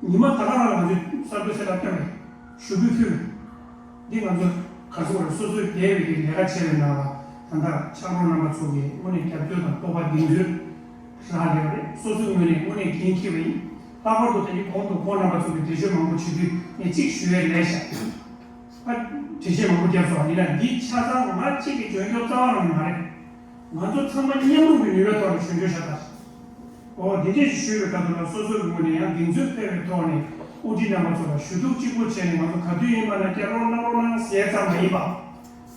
ཉི་མ་ད་ག་རང་ལ་ང་ཚོས་གསར་འགོད་གསལ་བསྒྲགས་བཏོན་པས་ཞུ་འབོད་ཕུལ་བས། འདི་ང་ཚོ་ག་རེ་ཟེར་དགོས་རེད། སོ་སོའི་འདས་པའི་གི་ལས་ཀ་བྱས་པའི་ནང་ལ་ད་ལྟ་ཕྱག་རོགས་རྣམ་པ་ཚོ་གིས་དངོས་གནས་རྒྱབ་སྐྱོར་དང་སྤོབས་པ་གདེང་ཚོད་རག་ཡོད་རེད། སོ་སོའི་ངོས་ནས་དངོས་གནས་འགན་འཁྱེར་བ་ཡིན། ལྷག་པར་དུ་ད་ནི་གོང་དུ་ཁོང་རྣམ་པ་ཚོ་གིས་འགྲེལ་བརྗོད་མང་པོ་བྱེད་དུས་ངས་གཅིག་ཞུ་ཡས་ལས་བཞག་ཨ། འགྲེལ་བཤད་མང་པོ་བརྒྱབ་སོང་། ཡིན་ན་འདི་ཆ་ཚང་ང་གཅིག་གིས་འཇོན་སྐྱོར་རྩ་བ་རང་མ་རེད། ང་ཚོ་ཚང་མ་མཉམ་རུབ་ཀྱི་ནུས་པའི་ཐོག་ནས་ཞུ་འཇོག་བྱ་དགོས། འོ་འདི་འདྲས་ཞིག་ཞུས་པའི་སྐབས་དུ་ལ་སོ་སོའི་ངོས་ནས་ཡང་གདེང་ཚོད་ཕེབས་པའི་ཐོག་ནས་དབུ་ཁྲིད་རྣམ་པ་ཚོ་ལ་ཞུ་གཏུག་གཅིག་པོ་བྱས་ནས་ང་ཚོ་ག་དུས་ཡིན་པ་ན་སྐྱབས་རོགས་གནང་རོགས་གནང་ཟེར་ཙམ་མ་ཡིན་པ།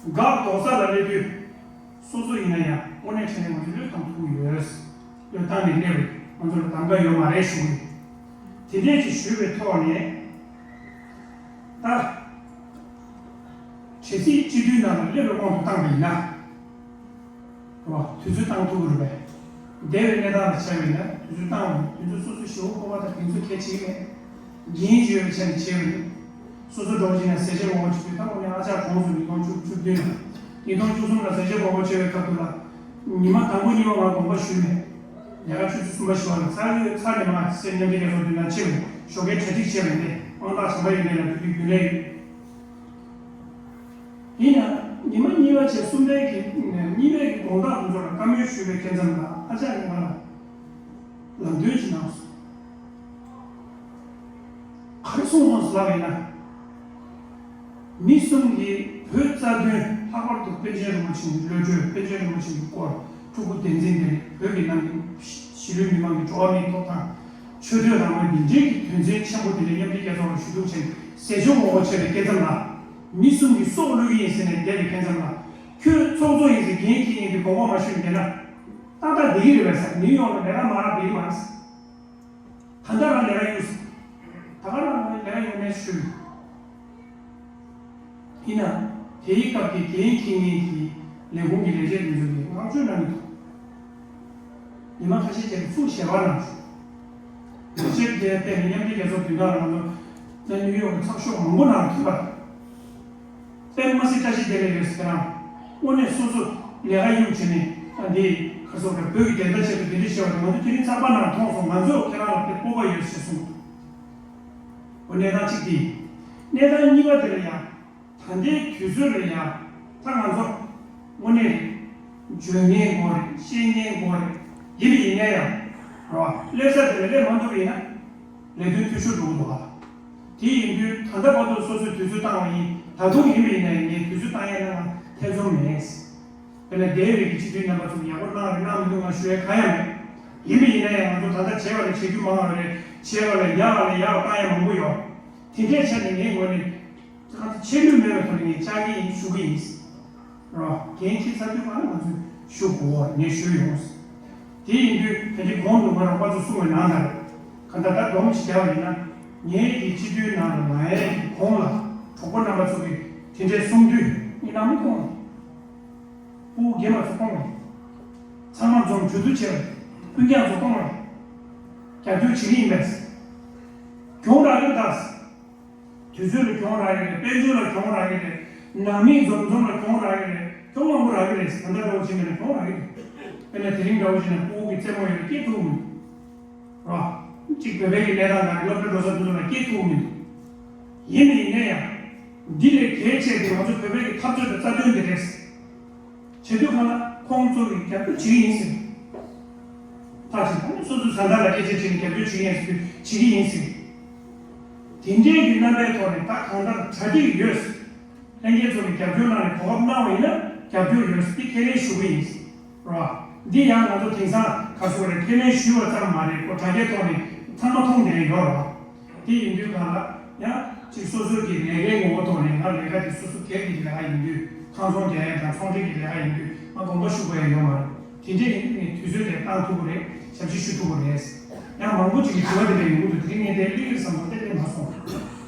འགག་རྡོག་ས་ལ་སླེབས་དུས། སོ་སོ་ཡིན་ན་ཡང་དངོས་གནས་དྲང་གནས་ང་ཚོ་བློས་བཏང་ཐུབ་ཀྱི་ཡོད། བློས་བཏང་ནས་སླེབས་པའི་ང་ཚོ་ལ་གདམ་ག་ཡོད་མ་རེད་ཞུ་གི་ཡོད། དེ་འདྲས་ཅིག་ཞུས་པའི་ཐོག་ནས་ད་གལ་སྲིད་སྤྱི་འཐུས་ནང་ལ་སླེབས་པའི་དབང་དུ་བཏང་པ་ཡིན་ན། རེད་བ། དུས་ཚོད་བཏང་ཐུབ་ཀྱི་རེད་པས། འདས་པའི་གནས་སྟངས་ལ་བྱས་པ་ཡིན་ན་དུས་ཚོད་བཏང་བ་ཡིན། དུས་ཚོད་སོ་སོའི་ཞེ་པོ་འཁོར་བ་དང་གདེང་ཚོད་གལ་ཆེ་གི་མེད། འགན་ཡོད་པའི་ཆ་ནས་བྱས་པ་ཡིན། སོ་སོ་འགྲོ་བཞིན་ན་ཟས་བཅད་ངོ་བོ་བྱེད་དུས་ད་དངོས་གནས་ཨ་ཅག་གྲོངས་སོང་། ཉིས་སྟོང་བཅུ་བཅུ་བདུན་ལ། ཉིས་སྟོང་བཅུ་གསུམ་ལ་ཟས་བཅད་སྒོར་མོ་བྱས་པའི་སྐབས་དུ་ལ། ཉི་མ་དང་པོ་གཉིས་པ་ང་དགོངས་པ་ཞུས་ནས། ལས་ཀ་ཆུ་ཚོད་གསུམ་པ་བཞི་པ་ལ་ཚར་ཡོད་ཚར་ནས་མ་སེམས་མཉམ་སྐྱེད་རྒྱ་མཚོ་མདུན་ན་ཆེ་བའི་ཞོགས་ཀའི་གྲ་སྒྲིག་བྱས་པ་ཡིན་ཏེ་དབང་ཐང་བྱམས་པ་ཡོན་ཏན་ལ་ཐུགས་རྗེ་རྒྱུན་ལས་ཡོད། ཡིན་ཡང་ཉི་མ་གཉིས་པ་བྱས་གསུམ་པའི་གི་གཉིས་པའི་གི་དགོང་དག་དུ་ཚོ་ལ་བཀའ་མོལ་ཞུས་པའི་སྐབས་ཙམ་ལ་ཨ་ཅག་གིས་ང་ལ་ལམ་སྟོན་ཅིག་གནང་སོང་། ག་རེ་གསུངས་སོང་ཟེར་ལབ་ཡིན་ན། མི་གསུམ་གྱིས་བོད་རྩ་དོན་ལྷག་པར་དུ་པཎ་ཆེན་རིན་པོ་ཆེ་གི་བློ་གྲོས། པཎ་ཆེན་རིན་པོ་ཆེ་གི་སྐོར་ཕྲུ་གུ་བསྟན་འཛིན་དེ་བོད་ཀྱི་ནང་གི་གཞིས་ལུས་མི་མང་གི་འགྲོ་བ་མིའི་ཐོབ་ཐང་། ཆོས་དད་རང་དབང་འདི་འདྲའི་གི་དོན་ཚན་ཆེན་པོ་དེ་འདྲ་མཉམ་འབྲེལ་རྒྱལ་ཚོགས་ལ་ཞུ་གཏུག་བྱས་ནས་ཟས་བཅད་སྒོར་མོ་བྱས་པའི་སྐབས་ཙམ་ལ། མི་གསུམ་གྱིས་སྲོག་བློས་ཀྱི་ཡིན་ཟེར་ནས་བསྡད་པའི་སྐབས་ཙམ་ལ། ཁྱོད་ཚོགས་གཙོ་ཡིན་ཟེར་འགན་འཁྱེར་མཁན་གྱི་དགོངས་པ་མ་ཞུས་ན་བསྡད་ན། ཏག་ཏག་བསྡད་ཀྱི་རེད་པས་ཟེར། ནིའུ་ཡོག་ལ་ལས་ཀ་མ་རག་བསྡད་ཀྱི་མ་རེད་ཟེར། ད་ལྟ་རང་ལས་ཀ་གཡུག་ཟེར། ད་ག་རང་ལས་ཀ་གཡུག་མེད་ཞུས། ཡིན་ན། དེའི་སྐབས་ཀྱི་འགན་འཁྱེར་མཁན་གྱི་ལས་ཁུངས་ཀྱི་ལས་བྱེད་དེ་ཚོ་གིས་བསྔགས་བརྗོད་གནང་གི་འདུག་ཉི་མ་ཁ་ཤས་ཀྱང་ཚུར་ཞལ་པར་གནང་སོང་། ལས་བྱེད་དེ་ཕེབས་ནས་མཉམ་འབྲེལ་རྒྱལ་ཚོགས་བདུན་ཕྲག་ལ་ང་ཚོ་ནིའུ་ཡོག་གི་ཚགས་ཤོག་མང་པོ་ནང་ཐོན་པ། དཔེ་མི་སྲིད་བཀྲ་ཤིས་བདེ་ལེགས་ཡོད་ཟེར་ཁྱེད་རང་། དངོས་གནས་སོ་སོ་ལས་ཀ་གཡུག་བྱས་ནས་ད་འདི་ག་སོགས་རེད། བོད་ཀྱི་བདེན་མཐའ་ཆེད་དུ་འདི་འདྲ་བྱས་པ་དེ་ང་ཚོ་དེ་རིང་ཚགས་པར་ནང་མཐོང་སོང་། ང་ཚོས་ཁྱེད་རང་ལ་དཔེ་སྤོབས་པ་ཡོད་ཟེར་གསུངས་འདུག་འོ་གནས་སྟངས་གཅིག་དེ་ཡིན། གནས་སྟངས་གཉིས་པ་དེ་ལ་ཡང་། ད་ལྟའི་དུས་ཚོད་ལ་ཡང་ད་ང་ཚོ་དངོས་གནས་བརྗོད་མཁན་དགོས་རེད། བཤད་མཁན་དགོས་རེད། ཡིན་པ་ཡིན་ན་ཡང་རེད་བ། སླེབས་ས་དེ་ལ་སླེབས་མ་ཐུབ་པ་ཡིན་ན་ལས་དོན་འཐུས་ཤོར་འགྲོ་གི་འདུག་བ། དེ་ཡིན་དུས་ད་ལྟ་བར་དུ་སོ་སོས་དུས་ཚོད་བཏང་བ་ཡིན། ད་དུང་ཡིན་པ་ཡིན་ན་ཡང་ངས་དུས་ཚོད་བཏང་ཡས་ལ་ང་ཐེ་ཚོམ་མེད། དཔེར་ན་འདས་པའི་གི་སྤྱི་འཐུས་རྣམ་པ་ཚོས་ཡག་པོ་གནང་རེད་གནང་མི་འདུག་ང་ཞུ་ཡས་གང་ཡང་མེད། ཡིན་པ་ཡིན་ན་ཡང་ང་ཚོ་ད་ལྟ་བྱས་པ་ལས་བྱེད་རྒྱུ་མང་བ་རེད། བྱས་པ་ལས་ཡག་པ་ལས་ཡག་པ་བཏང་ཡས་མང་པོ་ཡོད། དེ་འདྲའི་ཆ་ནས་ངའི་ངོས་ནས་ད་ཆད་ལུས་མེད་པའི་ཐོག་ནས་ངས་བཅར་གྱི་ཡིན། ཞུ་གི་ཡིན། རོ། འགན་འཁྱེར་ཚར་དུས་གང་ལ་ང་ཚོས་ཞུ་དགོས་པ་ངས་ཞུས་ཡོང་། དེ་ཡིན་དུས་ད་ལྟའི་གོང་དུ་ང་རང་པ་ཚོ་གསུངས་པའི་ནང་ལྟར། གང་ལྟར་ད་སྡོམ་ཞིག་བརྒྱབ་པ་ཡིན་ན། ངའི་གི་སྤྱི་འཐུས་ནང་ལ་མ་ཡལ་གི་གོང་ལ་གྲོགས་པོ་རྣམ་པ་ཚོ་གིས་དེ་འདྲས་གསུངས་དུས་ངས་ནང་མི་ཁོང་། སྤུ་གུ་རྒན་པ་ཚོ་ཁོང་། ཚང་མ་འཛོམས་གྲོས་བསྡུར་བྱས་པ། ཀུན་ཀྱང་ཚོ་ཁོང་རེད། རྒྱབ་སྐྱོར་བྱེད་ཀྱི་ཡིན་པས། གྱོང་རག་གི་རེད་ད། དུས་ཚོད་ལ་གྱོང་རག་གི་རེད། དཔལ་འབྱོར་ལ་གྱོང་རག་གི་རེད། ནང་མི་འཛོམས་འཛོམས་ལ་གྱོང་རག་གི་རེད། གྱོང་མང་པོ་རག་གི་རེད། ད་ལྟ་འདྲ་བོ་བྱེད་མཁན་ལ་གྱོང་རག་གི་རེད། དཔེར་ན་དེ་རིང་འདྲ་བོ་བྱས་ན་སྤུ་གུ་གི་རྩེད་མོ་ཡོད་ན་སྐྱེལ་ཐུབ་མི་འདུག་རོ། གཅིག་བོད་པའི་གི་གནས་སྟངས་དང་སློབ་གྲྭ་འགྲོ་ས་དེ་ཚོ་ལ་སྐྱེལ་ཐུབ་མི་འདུག་ཡིན་ནའི་ཡིན་ནའི་ཡང་། འདི་ལས་གལ་ཆེ་དེ་ང་ཚོ་བོད་པའི་གི་འཐབ་རྩོད་དང་རྩ་དོན་འདི་རེད། བྱེད་དུས་གང་ལ་ཁོང་ཚོ་གི་རྒྱབ་སྐྱོར་བྱེད་ཀྱི་ཡིན་ཟེར། ཐག་ཆོད། ད་ནི་སོ་སོའི་བཟའ་ཟླ་ལ་སྐད་ཆ་དྲིས་ནས་རྒྱབ་སྐྱོར་བྱེད་ཀྱི་ཡིན་ཟེར་དུས་བྱེད་ཀྱི་ཡིན་ཟེར། དེ་འདྲའི་གི་རྣམ་པའི་ཐོག་ནས་ད་གང་ལྟར་གྲ་སྒྲིག་ཡོད། ལྷན་རྒྱས་ཚོ་ནས་རྒྱབ་སྐྱོར་གནང་ནས་གོ་སྐབས་གནང་བ་ཡིན་ན་རྒྱབ་སྐྱོར་ཡོད་ཟེར་ཏེ་ཁས་ལེན་ཞུ་གི་ཡིན་ཟེར། རོ། འདི་ཡང་ང་ཚོ་དེང་སང་ག་ཚོད་རེད། ཁས་ལེན་ཞུས་པ་ཙམ་མ་རེད། ཁོ་དྲ་རྒྱའི་ཐོག་ནས་ཚང་མ་མཐོང་བསྡད་ཡོད་རོ། དེ་ཡིན་དུས་གང་ལ་ཡང་ཅིག་སོ་སོའི་གི་ལས་ཀའི་ངོ་བོ་ཐོག་ནས་ང་ལས་ཀ་དེ་སོ་སོ་སྒེར་གྱི་ལས་ཀ་ཡིན་དུས་ཁང་ཚོང་རྒྱག་ཡ་དང་ཚོང་འབྲེལ་གྱི་ལས་ཀ་ཡིན་དུས་ང་དགོངས་པ་ཞུ་དགོས་ཡ་ཡོད་མ་རེད། དེ་འདྲས་ཡིན་དུས་ངས་དུས་ཚོད་དེ་བཏང་ཐུབ་ཀྱི་རེད། ཞབས་ཕྱི་ཞུ་ཐུབ་ཀྱི་རེད། ཡང་མང་པོ་ཅིག་གིས་དྲི་བ་དེ་འདྲ་ཡོང་གི་འདུག་དེ་རིང་ངས་དེ་གླེང་གི་བསམ་བློ་དེ་སླེབས་མ་སོང་།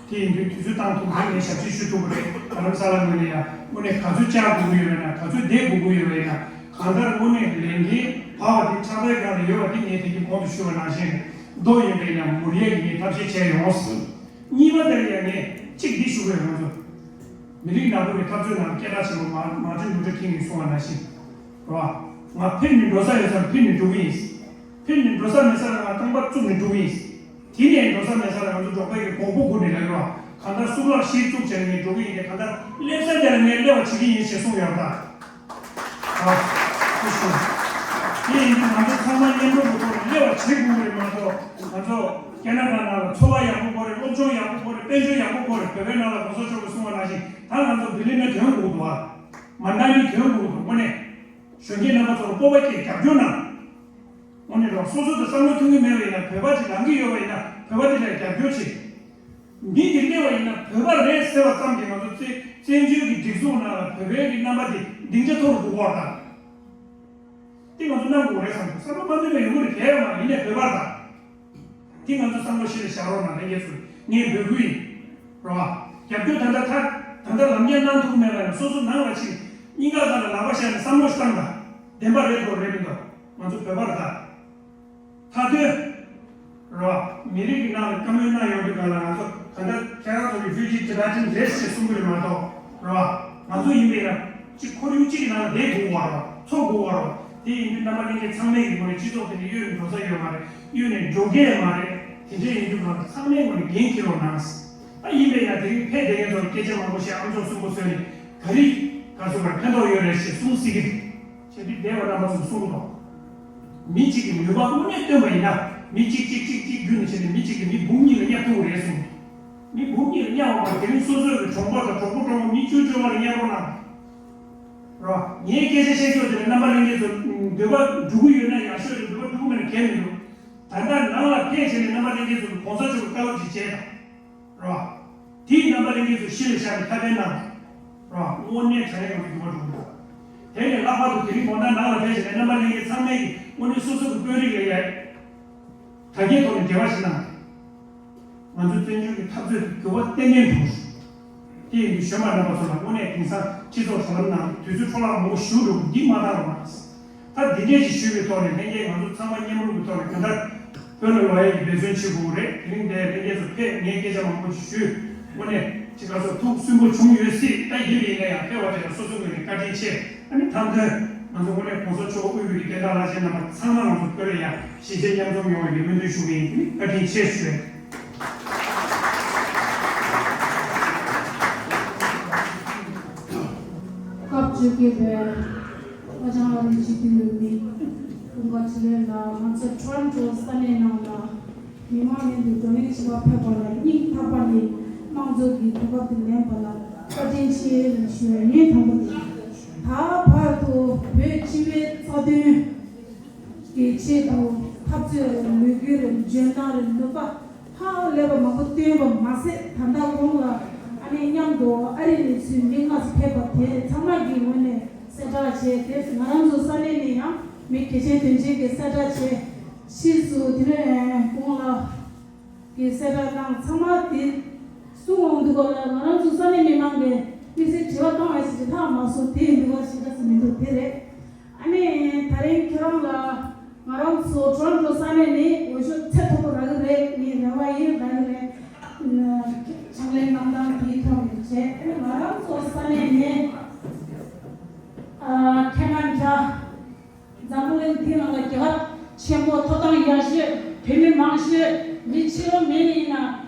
དེ་ཡིན་དུས་དུས་ཚོད་བཏང་ཐུབ་ཀྱི་རེད། ངས་ཞབས་ཕྱི་ཞུ་ཐུབ་ཀྱི་རེད། རྡ་རམ་ས་ལ་ངོས་ནས་ཡང་དངོས་གནས་ག་ཚོད་བཅར་དགོས་ཀྱི་ཡོད་པ་ཡིན་ན། ག་ཚོད་བསྡད་དགོས་ཀྱི་ཡོད་པ་ཡིན་ན། གང་ལྟར་དངོས་གནས་ལས་འགན་བབས་པ་དེ་ཕྱག་དཔེ་སྒང་ལ་ཡོད་པ་དེ་ངས་དེ་གི་གོང་དུ་ཞུས་པ་ནང་བཞིན་རེད། རྡོ་ཡིན་པས་ན་མུར་ཡས་ཀྱི་ངས་ཐབས་ཤེས་བྱས་ཡོང་ཟིན། གཉིས་པ་དེར་ཡང་ངས་གཅིག་འདི་ཞུ་དགོས། ང་ཚོ་མི་རིགས་ནག་པོ་གི་འཐབ་རྩོད་ནང་སྐད་གྲགས་ཆེན་པོ་མ་མ་ཊིན་ལུ་ཐར་ཀིང་གིས་གསུངས་པ་ནང་བཞིན་རེད་བ། ང་ཕེབས་ནས་འགྲོ་ས་ཡོད་ས་ལ་ཕེབས་ནས་འགྲོ་གི་ཡིན། ཕེབས་ནས་འགྲོ་ས་མེད་ས་ལ་ང་རྐང་པ་བཙུགས་ནས་འགྲོ་གི་ཡིན། དེ་ནས་འགྲོ་ས་མེད་ས་ལ་ང་ཚོ་འབྲོག་པའི་གི་གོག་པོ་སྒུར་ནས་ལབ་རོགས། གང་ལྟར་གཙུག་ལག་གཞི་བཙུགས་བྱས་ནས་ངས་འགྲོ་གི་ཡིན་ཏེ། གང་ལྟར་སླེབས་ས་དེ་ལ་ངས་སླེབས་པ་བྱེད་ཀྱི་ཡིན་ཞེས་གསུངས་ཡོད་པ། ཨ། ཐུགས་རྗེ་ཆེ། དེ་ཡིན་དུས་ང་ཚོ་ཚང་མ་མཉམ་རུབ་ཀྱི་ཐོག་ནས་སླེབས་པ་བྱེད་དགོས་ཀྱི་རེད་མ་གཏོགས། ང་ཚོ་ཁེ་ན་ཌ་ནང་ལ་འཚོ་བ་ཡག་པོ་དགོས་རེད། སློབ་སྦྱོང་ཡག་པོ་དགོས་རེད། དཔལ་འབྱོར་ཡག་པོ་དགོས་རེད། བོད་པའི་ནང་ལ་གོང་ས་མཆོག་གིས་གསུངས་པ་ནང་བཞིན་ད་ང་ཚོ་བི་ལི་ནི་ཐོན་དགོས་ཀྱི་འདུག་བ། མན་ཌ་ལི་ཐོན་དགོས་ཀྱི་འདུག་དངོས་གནས། གཞོན་སྐྱེས་རྣམ་པ་ཚོར་སྤོབས་པ་སྐྱེ། རྒྱབ་སྐྱོར་གནང་། དངོས་གནས་རོགས། སོ་སོ་དང་བསམ་བློ་མཐུན་གྱི་མེད་པ་ཡིན་ན། བོད་པ་ཅིག་ལངས་ཀྱི་ཡོད་པ་ཡིན་ན་བོད་པ་དེ་ལ་རྒྱབ་སྐྱོར་བྱེད། མི་དེ་སླེབས་པ་ཡིན་ན་བོད་པ་རེད་ཟེར་བ་ཙམ་གྱིས་ང་ཚོ་བཙན་བཙན་བྱོལ་གྱི་སྒྲིག་འཛུགས་ནང་ལ་བོད་པའི་གི་རྣམ་པ་དེ་སྡིངས་ཆ་མཐོ་རུ་འགྲོ་གི་རེད་ད། དེ་ང་ཚོ་གནང་དགོས་རེད་བསམ་འདུག་བསམ་བློ་མ་མཐུན་པའི་ཡོང་གི་རེད། གལ་ཡོད་མ་རེད། ཡིན་ནའི་བོད་པ་རེད་ད། དེ་ང་ཚོ་བསམ་བློ་ཞིག་ལ་བཞག་རོགས་གནང་། ལྷན་རྒྱས་ཚོ་ངས་འབོད་སྐུལ་ཡིན། རེད་བ། རྒྱབ་སྐྱོར་ད་ལྟ་ད་ད་ལྟ་ལམ་ཁྱེར་གནང་ཐུབ་མེད་པ་ཡིན་ན་སོ་སོ་ནང་ལ་ཕྱིན། སྙིང་ག་སྒང་ལ་ལག་པ་བཞག་ནས་བསམ་བློ་ཞིག་བཏང་དང་། བདེན་པ་རེད་འགྲོ་རེད་མི་འདུག་ང་ཚོ་བོད་པ་རེད་ད། མཐའ་དོན། རེད་བ། མི་རིགས་ཀྱི་ནང་ལ་བཀའ་མོལ་གནང་ཡོང་དུས་གང་ལ་ང་ཚོ་གང་ལྟར་ཁྱེད་རང་ཚོ་གི་རེ་ཕུ་ཇི་ཊི་བྷི་ཊི་རེན་རེད་ཅེས་གསུང་གི་རེད་མ་གཏོགས། རེད་བ། ང་ཚོ་ཡིན་པས་ན། གཅིག་ཁོར་ཡུག་གཅིག་གི་ནང་ལ་བསྡད་དགོས་པ་རེད། འཚོ་དགོས་པ་རེད། དེ་ཡིན་དུས་རྣམ་པ་ལྷན་རྒྱས་ཚང་མས་ཀྱི་ངོས་ནས་སྤྱི་ཚོགས་དེ་ནས་གཡོལ་ནས་འགྲོ་ས་ཡོད་མ་རེད། གཡོལ་ནས་འགྲོ་གི་མ་རེད། དེ་འདྲ་ཡིན་དུས་ང་ཚང་མས་ངོས་ནས་འགན་འཁྱེར་རོགས་གནང་། ད་ཡིན་པས་ན་དེ་རིང་ཕེབས་བསྡད་མཁན་ཚོར་སྐད་ཆ་མང་པོ་བཤད། ཨམ་ཅོག་གསུམ་པོ་བཟོས་ནས་ག་རེ་ག་ཚོད་ལ་ཕན་ཐོགས་ཡོད་རེད་ཞེས་གསུང་སྲིད་ཀྱི་རེད། བྱས་དུས་འདས་པ་རྣམ་པ་ཚོས་གསུང་གི་འདུག་མི་གཅིག་གི་ནུས་པ་དངོས་གནས་བཏོན་པ་ཡིན་ན། མི་གཅིག་གཅིག་གཅིག་གཅིག་བརྒྱུད་ནས་བྱས་ནས་མི་གཅིག་གིས་མི་འབུམ་གཉིས་ལ་གཉེར་ཐུབ་ཀྱི་རེད་གསུངས། མི་འབུམ་གཉིས་ལ་གཉེར་བ་མ་དེ་རིང་སོ་སོའི་གི་གྲོང་པ་དང་གྲོགས་པོ་གྲོགས་མོ་མི་བཅུ་བཅོ་ལྔ་ལ་གཉེར་རོགས་གནང་། རོ། ངའི་སྐད་ཆ་བཤད་ཕྱོགས་དེ་ལ་རྣམ་པ་ལྷན་རྒྱས་ཚོ་འདོད་པ་འགྲུབ་ཀྱི་ཡོད་ན་ཡག་ཤོས་རེད། འདོད་པ་འགྲུབ་མེད་ན་གལ་མི་འདུག་ད་ལྟ་ནང་ལ་ཕེབས་བྱས་ནས་རྣམ་པ་ལྷན་རྒྱས་ཚོ་གོང་ས་མཆོག་གི་བཀའ་སློབ་ཅིག་བྱས་དང་། རོ། དེས་རྣམ་པ་ལྷན་རྒྱས་ཚོ་གཞི་ལ་བཞག་ནས་ཁ་ཕན་གནང་། རོ། དངོས་གནས་དྲང་གནས་ངོས་ཀྱི་འདོད་པ་འགྲུབ་འདུག་དེ་ནས་ལྷག་པར་དུ་དེ་རིང་དགོང་དག་ནང་ལ་ཕེབས་བྱས་ནས་རྣམ་པ་ལྷན་རྒྱས་ཚང་མས་ཀྱིས་དངོས་གནས་སོ་སོ་གི་དཔོན་རིགས་ལ་ཡ། དྲ་རྒྱའི་ཐོག་ནས་འབྲེལ་བ་ཞིག་གནང་། ང་ཚོའི་བཙན་བྱོལ་གྱི་འཐབ་རྩོད་ཀྱི་འགྱུར་བ་ཏན་ཏན་འགྲོ། དེ་ཡིན་དུས་གཞོན་པ་རྣམ་པ་ཚོ་ལ་དངོས་གནས་དེང་སང་སྤྱི་ཚོགས་བྱ་བ་ནང་དུས་ཚོད་འཕྲོ་བརླག་མང་པོ་ཞིག་འགྲོ་གི་འདི་མ་བཏང་རོགས་གནང་། ད་འདི་འདྲས་ཞིག་ཞུས་པའི་ཐོག་ནས་ལྷན་རྒྱས་ང་ཚོ་ཚང་མ་མཉམ་རུབ་ཀྱི་ཐོག་ནས་གང་ལྟར་དཔོན་སློབ་ལོ་ཡས་ཀྱི་འབད་བརྩོན་བྱེད་དགོས་རེད། དེ་རིང་འདིར་ལྷན་རྒྱས་ཚོ་ཕེབས། ངས་སྐད་ཆ་མང་པོ་ཞིག་ཞུས། དངོས་གནས་ཅི་ག་སོགས་ཐུགས་སུན་པོ་བྱུང་ཡོད་སྲིད། ད་ཡིན་པ་ཡིན་ན་ཡང་ཕེབས་པ་དེ་ལ་སོ་སོའི་ངོས་ནས་བཀའ་དྲིན་ཆེ། ཨ་ནི་མཐའ་མཐུན་ང་ཚོ་དངོས་གནས་གོང་ས་མཆོག་དབུས་ཀྱི་བསྟན་བདག་བླ་ཆེན་རྣམ་པ་ཚང་མ་ང་ཚོ་བོད་ལ་ཡང་གཞིས་བྱེས་མཉམ་འཛོམས་ཡོང་བའི་སྨོན་འདུན་ཞུ་གི་ཡིན། བཀའ་དྲིན་ཆེ་ཞུ། སྐབས་བཅོ་བརྒྱད་པའི་ཧ་ཅང་ཨ་རིའི་སྤྱི་འཐུས་འོས་མི་ཀུན་དགའ་འཕྲིན་ལས་ལགས། ང་ཚོ་ཊོ་རོན་ཊོ་ས་གནས་ནང་ལ་མི་མང་མཉམ་དུ་བགྲོ་གླེང་བྱེད་པར་ཕེབས་པ་ལ་སྙིང་ཐག་པ་ནས་དམངས་གཙོ་གི་གོ་སྐབས་དེ་ལེན་པ་ལ་བཀའ་དྲིན་ཆེ་ཞུ་བའི་ངས་དང་པོ་དེ། ད་བར་དུ་བོད་སྤྱི་པའི་རྩ་དོན་གྱི་ཆེད་དུ་འཐབ་རྩོད་རེད། ལས་འགུལ་རེད། འཇོན་ཐང་རེད། ནུས་པ་ཧ་ལས་པ་མང་པོ་བཏོན་པ་མ་ཟད། ད་ལྟ་གོང་ལ་ཨ་ནེ་མཉམ་དུ་ཨ་རི་ནས་ཚུར་མི་ལྔ་ཙམ་ཕེབས་པ་དེ་ཚང་མ་གི་ངོས་ནས་གསལ་བསྒྲགས་བྱས། དེ་ང་རང་ཚོ་ས་གནས་ནས་ཡང་མི་གལ་ཆེན་དོན་ཆེན་གྱི་གསལ་བསྒྲགས་བྱས། ཕྱིས་སུ་དེ་ནས་གོང་ལ་གི་གསལ་བསྒྲགས་གནང་། ཚང་མ་དེ་གསུང་འོང་དུས་སྐབས་ལ་ང་རང་ཚོ་ས་གནས་མི་མང་གིས་དམིགས་བསལ་དྲི་བ་བཏང་བ་ཞིག་ལྷག་མ་སོང་། དེ་ཡིན་དུས་སྐབས་ཞེ་དྲག་ཙམ་མི་འདུག་དེ་རེད། ཨ་ནི་ད་རིང་ཁྱེད་རང་ལ་ང་རང་ཚོ་ཊོ་རོན་ཊོ་ས་གནས་ནས་འོས་ཤོག་ཚད་མཐོ་པོ་རག་གི་རེད། ངས་རེ་བ་ཡིན་རག་གི་རེད། ཕྱག་ལས་གནང་སྟངས་དེའི་ཐོག་ནས་བྱས། ཨ་ནི་ང་རང་ཚོ་ས་གནས་ནས་ཨ་ཁེ་ན་ཌ། འཛམ་བུ་གླིང་འདི་ནང་ལ་རྒྱལ་ཁབ་ཆེན་པོ་ཐོབ་ཐང་ཡག་ཤོས། བོད་མི་མང་ཤོས། མི་ཕྱི་ལོགས་མི་ཡིན་ན།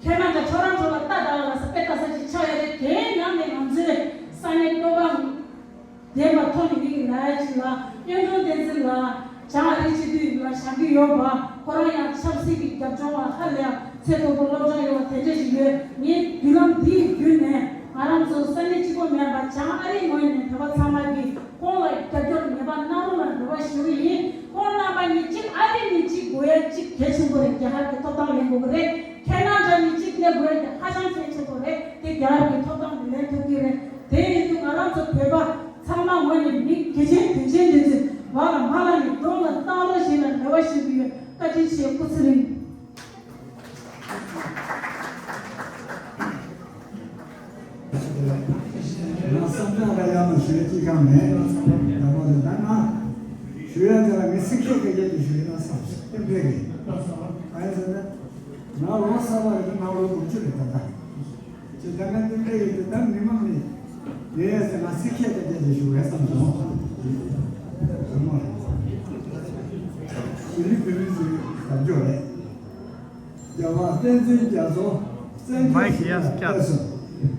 ཁེ་ན་ཌ་ཊོ་རོན་ཊོ་ལ་ལྟ་དང་ལ་ས་དཔེ་ལྟ་ས་ཅིག་ཆགས་ཡོད་རེད། དེའི་ནང་ནས་ང་ཚོའི་ས་གནས་བློ་དགའ་ལྡན་པ་ཐོག་ནས་ངེད་ཀྱི་ལ་ཡ་ཅིག་ལ་གཡུང་དྲུང་བསྟན་འཛིན་ལགས། བྱང་ཨ་རིའི་སྤྱི་འཐུས་ལ་བཞེངས་ཀྱི་ཡོད་པ། ཁོ་རང་ཡང་ཆབ་སྲིད་ཀྱི་རྒྱབ་ལྗོངས་ལ་ཧ་ལས་ཡང་ཚད་མཐོ་པོ་སློབ་སྦྱོང་ཡོད་པ་དེ་འདྲ་ཞིག་ཡོད། ངས་བརྒྱུད་ལམ་འདི་ཡི་བརྒྱུད་ནས་ང་རང་ཚོ་ས་གནས་གཅིག་པོ་མིན་པ་བྱང་ཨ་རིའི་ངོས་ནས་བོད་པ་ཚང་མ་གིས་ཁོང་ལ་རྒྱབ་སྐྱོར་ངེས་པར་གནང་རོགས་ལ་རེ་བ་ཞུ་གི་ཡིན། ཁོང་རྣམ་པ་གཉིས་གཅིག་ཨ་རི་ནས་གཅིག་དགོས་ཡ་གཅིག་གལ་ཆེན་པོ་རེད། རྒྱལ་ཁབ་ཀྱི་ཐོབ་ཐང་ལེན་དགོས་ཀྱི་རེད། ཁེ་ན་ཌ་ནས་གཅིག་སླེབས་དགོས་ཡ་དེ་ཧ་ཅང་གལ་ཆེན་པོ་རེད། དེ་རྒྱལ་ཁབ་ཀྱི་ཐོབ་ཐང་དེ་ལེན་ཐུབ་ཀྱི་རེད། དེ་ཡིན་དུས་ང་རང་ཚོ་བོད་པ་ཚང་མ་ངོས་ནས་མི་དགེ་ཆེན་དོན་ཆེན་དེ་ཚོས་བར་ལ་མ་ལ་ནས་འགྲོ་ལ་བཏང་རོགས་ཞེས་ལ་རེ་བ་ཞུ་གི་ཡོད། བཀའ་དྲིན་ཆེ། སྐུ་ཚེ་རིང་། ང་བསམ་བློ་ལ་ཡང་ཞུ་ཡ་ཅི་གང་མེད། ད་མ་ཟད་ད་ང་ཞུ་ཡ་དེ་ལ་ངས་ཚིག་ཤོག་སྐད་ཆ་ཅིག་ཞུ་ཡིན་ན་བསམ་སོང་། ཏན་ཏན་རེད། གང་ཡིན་ཟེར་ན། ང་ལོ་གསར་པ་རེད། ང་ལོ་དགུ་བཅུ་རེད་ད་ལྟ། ཅི་ད་ང་ཏན་ཏན་ཡིན་དུས་ད་མི་མང་ནས་ངས་ཡ་ཟེར་ང་ཚིག་ཤོག་སྐད་ཆ་ཅིག་ཞུ་བས་བསམ་སོང་། ཞུ་མ་རེད། ཞི་ལི་བོད་མི་ཚོའི་རྒྱབ་སྐྱོར་རེད། རྒྱལ་བ་བསྟན་འཛིན་རྒྱ་མཚོ་བཙན་བྱོལ་ཞིག་ལ་ཕེབས་སོང་།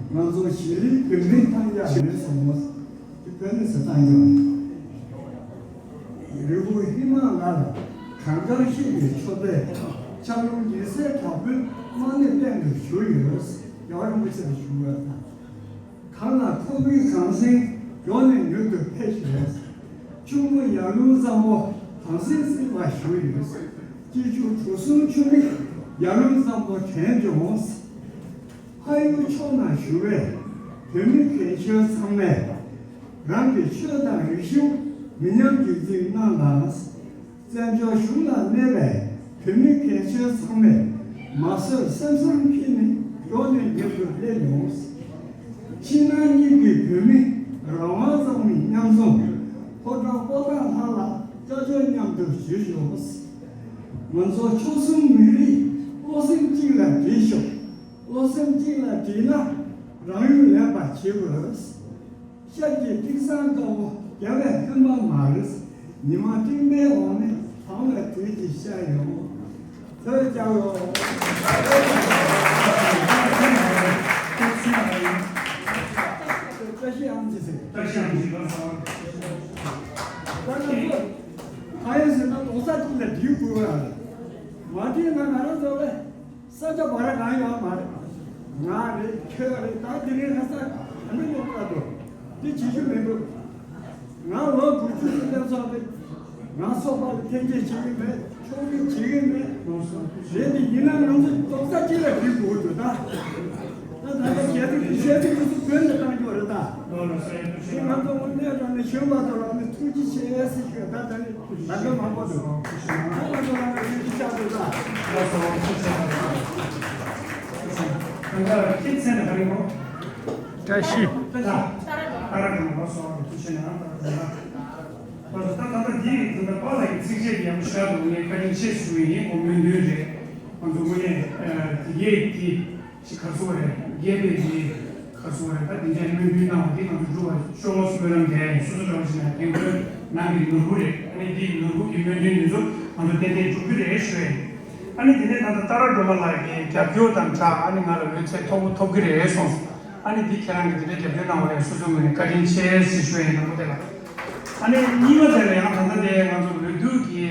ང་ཚོ་ཞི་ལིའི་བོད་མི་ཐང་རྒྱ་མེད་སོང་ངོ་། དེ་བོད་ནས་ཟེར་བཏང་ཡོད་རེད། རི་བོ་ཧི་མ་ལ་ལ་གངས་དཀར་བཞད་པའི་ཕྱོགས་བྲལ། ཆར་རླུང་ཉི་ཟེར་དྲག་པོའི་དམག་ནི་གཏན་དུ་བཞུར་ཡོད། རྒྱལ་བ་རིན་པོ་ཆེ་ལ་ཞུ་བ་དང་། གངས་ལ་འཁོད་པའི་གངས་སེང་མགྱོགས་ནས་མྱུར་དུ་ཕེབས་ཤིག་ལས། ཆུ་མོ་ཡར་ཀླུང་གཙང་པོ་དྭངས་སིང་སིང་བ་བཞུར་ཡོད། སྐྱིད་ཆུ་གྲོ་གསུམ་ཆུ་མིག་ཡར་ཀླུང་གཙང་པོ་དྲན་བྱུང་། ཕ་ཡུལ་ཕྱོགས་ན་བཞུགས་པའི་བོད་མི་རྒན་ཤོས་ཚང་མས་རང་གི་ཆོས་དང་རིག་གཞུང་མི་ཉམས་རྒྱུན་འཛིན་གནང་དང་། བཙན་བྱོལ་གཞུང་ལ་གནས་པའི་བོད་མི་རྒན་ཤོས་ཚང་མས་མ་བཟོད་སེམས་བཟང་འཁྱེར་ནས་མགྱོགས་ནས་མྱུར་དུ་སླེབས་ཡོང་། ཕྱི་ནང་གཉིས་ཀྱི་བོད་མི་རང་དབང་གཙང་མའི་མཉམ་འཛོམས། ཕོ་བྲང་པོ་ཏཱ་ལ་ལ་སྐྱབས་བཅོལ་མཉམ་དུ་བཞུགས་ཤོག། ང་ཚོ་ཆོལ་གསུམ་མི་རིགས་བློ་སེམས་གཅིག་ལ་སྒྲིལ་ཤོག། བློ་སེམས་གཅིག་ལ་སྒྲིལ་ན་རང་ཡུལ་ལེགས་པར་བྱེད་དགོས། ཤར་གྱི་སྤྲིན་བཟང་དཀར་པོ། རྒྱབ་པའི་ལྷུན་པོ་མ་རེད། ཉི་མ་སྤྲིན་པའི་འོག་ནས་དྭངས་པའི་དུས་ཀྱི་ཤར་ཡོང་། ཐོས་རྒྱལ་ལོ། བཀྲ་ཤིས་ཨང་ཅི་ཟེར། བཀྲ་ཤིས་ཨང་ཅི་ལགས་སོ། ད་ང་ཚོ་གང་ཡིན་ཟེར་ན་རྡོག་རྩ་གཅིག་ལ་འདྲིས་དགོས་པ་རེད། མ་འདྲིས་ན་ང་རང་ཚོ་ལ། ས་ཆ་བར་གང་ཡོད་མ་རེད། ང་རེད། ཁྱོད་རེད། ད་དེ་རིང་ལྷ་ས་ག་འདྲ་ཡོད་ཀ་འདུག་འདི་བྱེད་རྒྱུ་མི་འདུག་ང་ལོ་དགུ་བཅུ་ཙམ་སླེབས་སོང་སྟེ། ང་ཚོགས་པ་ལ་འཐེན་འཁྱེར་བྱེད་ཀྱི་མེད། ཕྱོགས་རིས་བྱེད་ཀྱི་མེད། རེད་དེ་ཡིན་ན་ང་ཚོ་རྡོག་རྩ་གཅིག་ལ་སྒྲིལ་དགོས་འདུག་ད་ད་ད་ལྟ་གལ་སྲིད་ཀྱི་བཤད་དེ་ང་ཚོ་བོད་ནས་བཏང་རྒྱུ་རེད་ད། དེ་ང་ཚོ་དངོས་གནས་དྲང་གནས་གཞོན་པ་ཚོ་ལ་ནི་ཐུགས་རྗེ་ཆེ་ཟེར་ཞུ། ད་ད་ནི། ད་ལྟ་མང་པོ་འདུག་ང་ཚོ་ལ་ཡིད་ཆེས་བྱ་དགོས་ལ། ད་ལྟ་ཁྱེད་མཚན་ལ་ག་རེ་གོ། བཀྲ་ཤིས། ད་ལྟ་ད་ར་གི་མ་སོང་བ་ཐུགས་ཆེ་ན་ད་ལྟ་ད་ལྟ་འདི་ད་ལྟ་པཱ་ལགས་ཀྱི་ཚིགས་བཅད་འདི་ཡང་ཤར་དུ་ངས་བཀའ་དྲིན་ཆེ་ཞུ་ཡི་ཡིན། ཁོ་སྨོན་འདུན་རེད། ང་ཚོ་དངོས་གནས་དེ་གས་ཀྱི། ཅིག་ག་རེ་ཟེར་དགོས་རེད། རྒྱས་པའི་གི་ག་རེ་ཟེར་དགོས་རེད། ད་དེ་འདྲའི་སྨོན་འདུན་གནང་བ་འདི་ང་ཚོ་འགྲུབ་པ་ཤོག་ཟེར་སྨོན་ལམ་རྒྱག་ཡིན། སོ་སོ་འདྲ་བ་ཞིག་ན་དེང་དགོན་ནང་གི་ནོར་བུ་རེད། ཨ་ནི་འདི་ནོར་བུ་གི་སྨོན་འདུན་འདི་ཚོ་ང་ཚོ་ཏན་ཏན་འགྲུབ་ཀྱི་རེད་ཞུ་ཡིན། ཨ་ནི་དེ་ནས་ད་ལྟ་ཏཱ་ར་སྒྲོལ་མ་ལགས་ཀྱི་རྒྱབ་སྐྱོར་དང་སྦྲགས་ཨ་ནི་ང་ལ་འོད་ཚད་མཐོ་པོ་ཐོབ་ཀྱི་རེད་གསུངས་སོང་། ཨ་ནི་འདི་ཁྱེད་རང་གིས་དེ་འདྲའི་རྒྱབ་སྐྱོར་གནང་བ་ལ་སོ་སོའི་ངོས་ནས་བཀའ་དྲིན་ཆེ་ཟེར་ཞུ་ཡིན། དང་པོ་དེ་ལ། ཨ་ནི་གཉིས་པ་དེ་ལ་ཡང་ད་ལྟ་དེ་ང་ཚོ་འོས་བསྡུ་གི་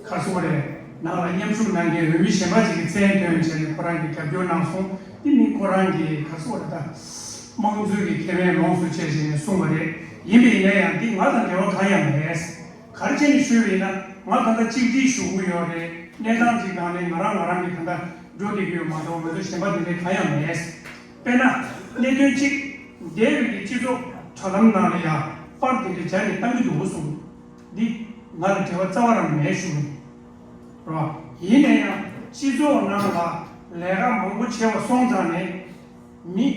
ག་རེ་ཟེར་དགོས་རེད། ནང་ལ་མཉམ་ཞུགས་གནང་མཁན་འོས་མི་གཞན་པ་ཅིག་གིས་མཚན་བཏོན་བྱས་ནས་ཁོ་རང་གིས་རྒྱབ་སྐྱོར་གནང་སོང་། འདི་ནི་ཁོ་རང་གིས་ག་རེ་ཟེར་དགོས་རེད། ད་དམངས་གཙོའི་གི་ཁེ་ཕན་ལོངས་སུ་སྤྱད་བྱས་ནས་གསུངས་པ་རེད། ཡིན་པ་ཡིན་ན་ཡང་འདི་ང་དང་འབྲེལ་བ་གང་ཡང་མེད། ག་རེ་བྱས་ནས་ཞུས་པ་ཡིན་ན་ང་ད་ལྟ་གཅིག་སྒྲིལ་ཞུ་གི་ཡོད་རེད། གནས་སྟངས་ཅིག་སྒང་ནས་ང་རང་ང་རང་གིས་ད་ལྟ་འགྲོ་བསྡད་ཀྱི་ཡོད་མ་གཏོགས་ང་ཚོ་གཞན་པ་འདི་འདྲའི་གང་ཡང་མེད། དཔེར་ན། གནད་དོན་གཅིག་འདས་པའི་གི་སྤྱི་ཚོགས་དྲ་ལམ་ནང་ལ་ཡང་པར་དེ་འདྲ་སྦྱར་ནས་བཏང་གི་འདུག་གསུངས། འདི་ང་ལ་འབྲེལ་བ་རྩ་བ་རང་མེད་ཞུ་གི་རེད། ཡིན་ན་ཡང་སྤྱི་ཚོགས་ནང་ལ་ལས་ཀ་མང་པོ་བྱས་པ་སོང་ཙང་ནས་མི་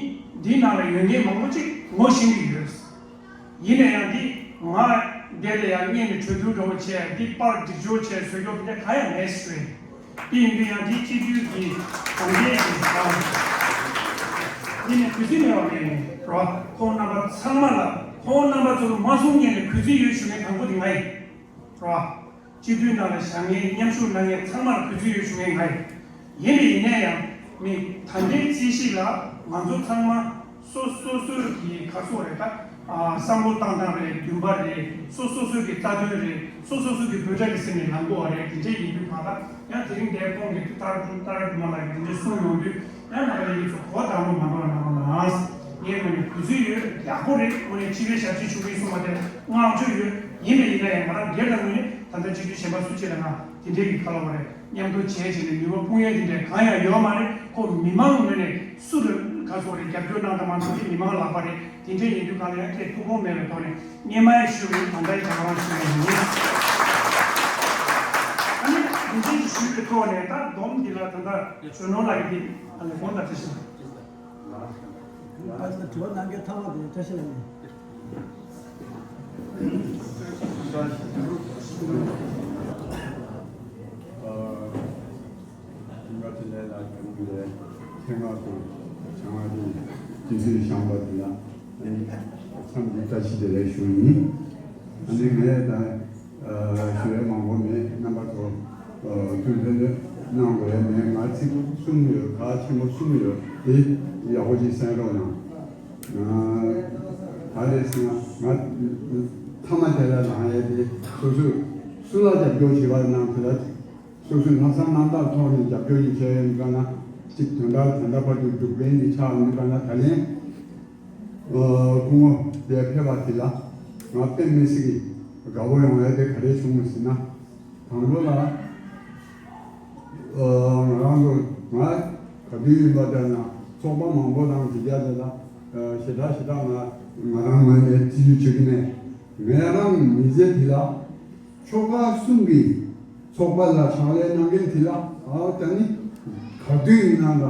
འདི་ནང་ལ་ཡོད་མཁན་མང་པོ་ཅིག་ངོ་ཤེས་ཀྱི་ཡོད། ཡིན་ན་ཡང་འདི་ང་འདི་ལ་ཡང་སྔོན་ནས་གྲོས་བསྡུར་འདྲ་བོ་བྱས། འདི་པར་སྒྲིག་སྦྱོར་བྱས་བཟོ་རྒྱུ་དེ་འདྲ་གང་ཡང་མེད་ཞུ་ཡིན། དེ་ཡིན་དུས་ཡང་འདི་སྤྱི་འཐུས་ཀྱི་གྲངས་འདས་ཀྱི་གང་། དེ་ནི་གུས་བརྩི་མེད་པ་མེད་ནས་རོ། ཁོང་རྣམ་པ་ཚང་མ་ལ། ཁོང་རྣམ་པ་ཚོར་མ་གསུང་སྔོན་ནས་གུས་བརྩི་ཡོད་ཞུ་མཁན་དང་པོ་དེ་ང་ཡིན། རོ། སྤྱི་འཐུས་ནང་ལ་བཞག་མཁན་མཉམ་ཞུགས་གནང་མཁན་ཚང་མར་གུས་བརྩི་ཡོད་ཞུ་མཁན་ང་ཡིན། ཡིན་པ་ཡིན་ན་ཡང་མི་ད་ལྟའི་རྩིས་གཞི་ལ་ང་ཚོ་ཚང་མ་སོ་སོ་སོའི་གི་ག་རེ་ཟེར་དགོས་རེད། ད་ཨ་བསམ་བློ་བཏང་སྟངས་རེད། འདུན་པ་རེད། སོ་སོ་སོའི་གི་རྩ་དོན་རེད། སོ་སོ་སོའི་གི་འབོད་སྒྲ་གི་ཟིན་ནས་ལངས་དགོས་པ་རེད། དེ་འདྲ་ཡིན་དུས་གང་ལ་ཡང་དེ་རིང་འདས་ཁོང་གིས་ཏཱ་ར་ཏཱ་ར་སྒྲོལ་མ་ལགས་ཀྱིས་དེ་འདྲ་གསུངས་ཡོང་དུས། ཡང་ང་རང་ཡིན་ཚོ་གོ་བརྡ་མོ་མ་འདོར་གནང་རོགས་གནང་། ངའི་ངོས་ནས་གུས་བརྩི་ཡོད། ཡག་པོ་རེད། དངོས་གནས་སྤྱི་པའི་ཞབས་ཕྱི་ཞུ་གི་ཡིན་གསུངས་པ་དེ་བསྔགས་བརྗོད་ཡོད། ཡིན་པ་ཡིན་ན་ཡང་ང་རང་སྒེར་དང་ངོས་ནས་ད་ལྟ་སྤྱི་འཐུས་གཞན་པ་སུ་གཅིག་ལ་ང་དེ་འདྲའི་གི་ག་ལབ་དགོས་རེད། མཉམ་དུ་བྱས་བྱས་ནས་ནུས་པ་སྤུངས་ཡས་དེ་འདྲ་གང་ཡང་ཡོད་མ་རེད། ཁོ་མི་མང་ངོས་ནས་སུ་ལ་ག་རེ་ཟེར་དགོས་རེད། རྒྱབ་སྐྱོར་གནང་དང་མ་གནང་དེ་མི་མང་ལག་པ་རེད། དེ་འདྲ་ཡིན་དུས་གང་ལ་ཡང་ཁྱེད་ཐུགས་དགོངས་མེད་པའི་ཐོག་ནས་སྔོན་མ་ཡང་ཞུས་པ་ཡིན། ད་ལྟ་ཡང་རང་ཞུ་ཡ་ཡིན། ཨ་ནི་དེ་འདྲ་ཞུས་པའི་ཐོག་ནས་ད་སྡོམ་འདི་ལ་ད་ལྟ་གཞོན་ནུ་ལགས་ཀྱིས་དེ་ཨ་ནི་དགོངས་དག་བཀྲ་ཤིས་ལགས། ཨ་ནི་དྲི་བ་གནང་མཁན་ཐ་མ་དེ་བཀྲ་ཤིས་ལགས་ཡིན། ཨ། ཁྱིམ་པ་དེ་ལས་ལ་ཁྱོད་ཀྱིས་ཐེངས་མ་དང་བྱང་བ་དེ་སྤྱི་འཐུས་བཞེངས་པ་དེ་ལ་ཨ་ནི་འཚམས་ཀྱི་བཀྲ་ཤིས་བདེ་ལེགས་ཞུ་ཡིན། ཨ་ནི་ངས་ད་ཞུ་ཡ་མང་པོ་མེད། རྣམ་པ་ཚོ་ཐུགས་ཕན་གནང་དགོས་ཡ་མེད། ང་ཚིག་གསུམ་ཡོད། ཁག་ཆེན་པོ་གསུམ་ཡོད། དེ་ཡག་པོ་ཅིག་གསན་རོགས་གནང་། ག་རེ་ཟེར་ན་ང་མཐའ་མ་དེ་ལ་ལངས་ཡ་དེ་སོ་སོས་སུ་ལ་རྒྱབ་སྐྱོར་བྱེད་པ་གནང་དེ་ལ། སོ་སོའི་ལྷག་བསམ་རྣམ་དག་ཐོག་ནས་རྒྱབ་སྐྱོར་ཡིན་བྱས་ཡིན་ག་ན་ཅིག་དོན་དག་དེ་འདྲ་བར་དུ་འགྲུབ་མཁན་ནི་ཆགས་མེད་ག་ན། ད་ལན་སྐུ་ངོ་དེ་ཕེབས་པ་དེ་ལ་ང་དཔེ་མི་སྲིད་ཀྱི་དགའ་པོ་ཡོང་ཡ་དེ་ག་རེ་བྱུང་ཟེར་ན། དང་པོ་ལ་ང་རང་ཚོ་ང་ག་དུས་ཡིན་པ་དེ་ན་ཚོགས་པ་མང་པོ་དང་དེ་རྒྱ་དེ་ལ་ཞེ་དྲག་ཞེ་དྲག་ང་ང་རང་ངོས་ནས་བརྩི་འཇོག་བྱེད་ཀྱི་མེད། ང་རང་མི་ཚེ་དེ་ལ། ཆོལ་ཁ་གསུམ་གྱི་ཚོགས་པ་ལ་ཕྱག་ལས་གནང་མཁན་དེ་ལ་ཨ་ད་ནི་ག་དུས་ཡིན་ན་ད་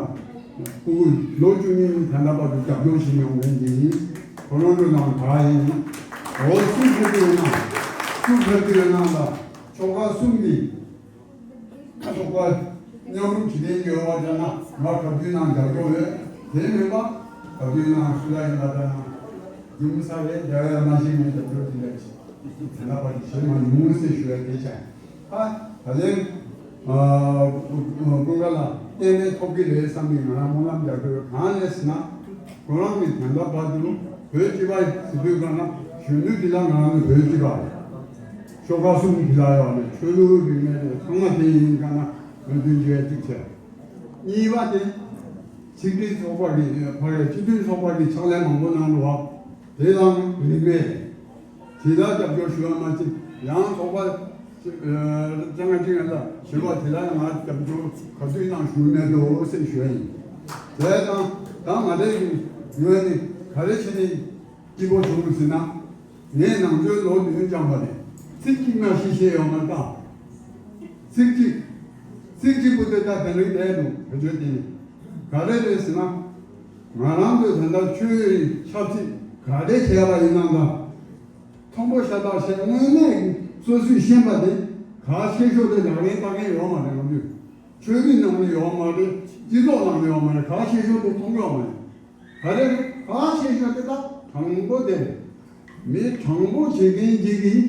སྤུ་གུ་ལོ་བཅུ་གཉིས་ནས་ད་ལྟ་བར་དུ་རྒྱབ་སྐྱོར་བྱེད་མྱོང་མཁན་དེ་ཡིན། ཁོ་རང་ཚོ་ནང་ག་ཡིན། འོ་སུ་ཕེབས་ཀྱི་ཡོད་ན་སུ་ཕེབས་ཀྱི་ཡོད་ན་ལ་ཆོལ་ཁ་གསུམ་གྱི་ཚོགས་པ་མཉམ་རུབ་བྱེད་མཁན་ཡོད་པ་ད་ན་ང་ག་དུས་ནང་རྒྱབ་སྐྱོར་ཡོད། དེ་མིན་པ་ག་དུས་ནང་སུ་ལ་ཡིན་པ་ད་ན། ཡུམ་ས་རེད་རྒྱ་ཡ་མ་ཤེས་མེད་དུ་འགྲོ་དེ་འདྲ་ཞིག་དེ་ལ་བར་ཞེ་མ་ཡོང་ཟེར་ཞུ་ཡ་དེ་ཆ་ཨ་ད་ལན་ཀུན་དགའ་ལ་བརྟན་བརྟན་ཐོབ་ཀྱི་རེད་བསམ་ནས་ང་རང་སྨོན་ལམ་རྒྱག་དགོས་གང་ལས་ཟེར་ན་ཁོ་རང་གི་དོན་དག་བར་དུ་བོད་སྤྱི་པ་ཟེར་དུས་གང་ན་གཞོན་ནུ་དེ་ལ་ང་རང་ནི་བོད་སྤྱི་པ་རེད། ཤོག་ཁག་གསུམ་དེ་ལ་ཡོད་ནས་ཆོས་ལུགས་རིག་གནས་དེ་ཚང་མ་དེ་ཡིན་གང་ན་མོས་མཐུན་བྱས་གཅིག་བྱས། གཉིས་པ་དེ། ཆིག་སྒྲིལ་ཚོགས་པ་གི་ཕ་གིའི་སྤྱི་མཐུན་ཚོགས་པ་གི་ཕྱག་ལས་མང་པོ་གནང་འདུག་བ། དེ་ལའང་རིག་པས་དེ་ལ་རྒྱབ་སྐྱོར་ཞུ་བ་མ་ཚད་ཡང་ཚོགས་པ་ལྕང་ང་ཅིག་ཡང་ལ་ཞུ་བ་དེ་ལ་ང་རྒྱབ་སྐྱོར་ག་དུས་གནང་ཞུ་མེད་དོ་ཟེར་ཞུ་བ་ཡིན། དེ་དང་ད་ང་རེ་གི་ངོས་ནས་ག་རེ་བྱས་ནས། སྐྱིད་པོ་བྱུང་ཟེར་ན། ངས་ནང་ཆོས་ལོ་བདུན་སྦྱངས་པ་ནས་ཚིག་གཅིག་མ་ཤེས་ཤེས་ཡོད་མ་རེད་ད། ཚིག་གཅིག་ཚིག་གཅིག་པུ་དེ་ད་དེ་རིང་བསྡད་འདུག་བེད་སྤྱོད་དེ་ནི། ག་རེ་རེད་ཟེར་ན། ང་རང་ཚོས་ད་ལྟ་ཆོས་ཀྱི་ཆབ་སྲིད་ག་རེ་བྱས་པ་ཡིན་ནའང་ད། མཐོན་པོ་ཤ་སྟག་བཤད་དངོས་གནས་ཀྱི་སོ་སོས་ཤེས་པ་དེ་ག་ཤེས་ཤོས་དེ་ལག་ལེན་བསྟར་མཁན་ཡོད་མ་རེད་ང་ཚོས། ཆོས་རིག་ནང་ནས་ཡོད་མ་རེད། སྤྱི་ཚོགས་ནང་ནས་ཡོད་མ་རེད་ག་ཤེས་ཤོས་དེ་མཐོང་གི་ཡོད་མ་རེད། ག་རེ་རེད། ག་ཤེས་ཤོས་དེ་དག་དྲང་པོ་དེ་རེད། མི་དྲང་པོ་བྱེད་མཁན་ཅིག་གིས་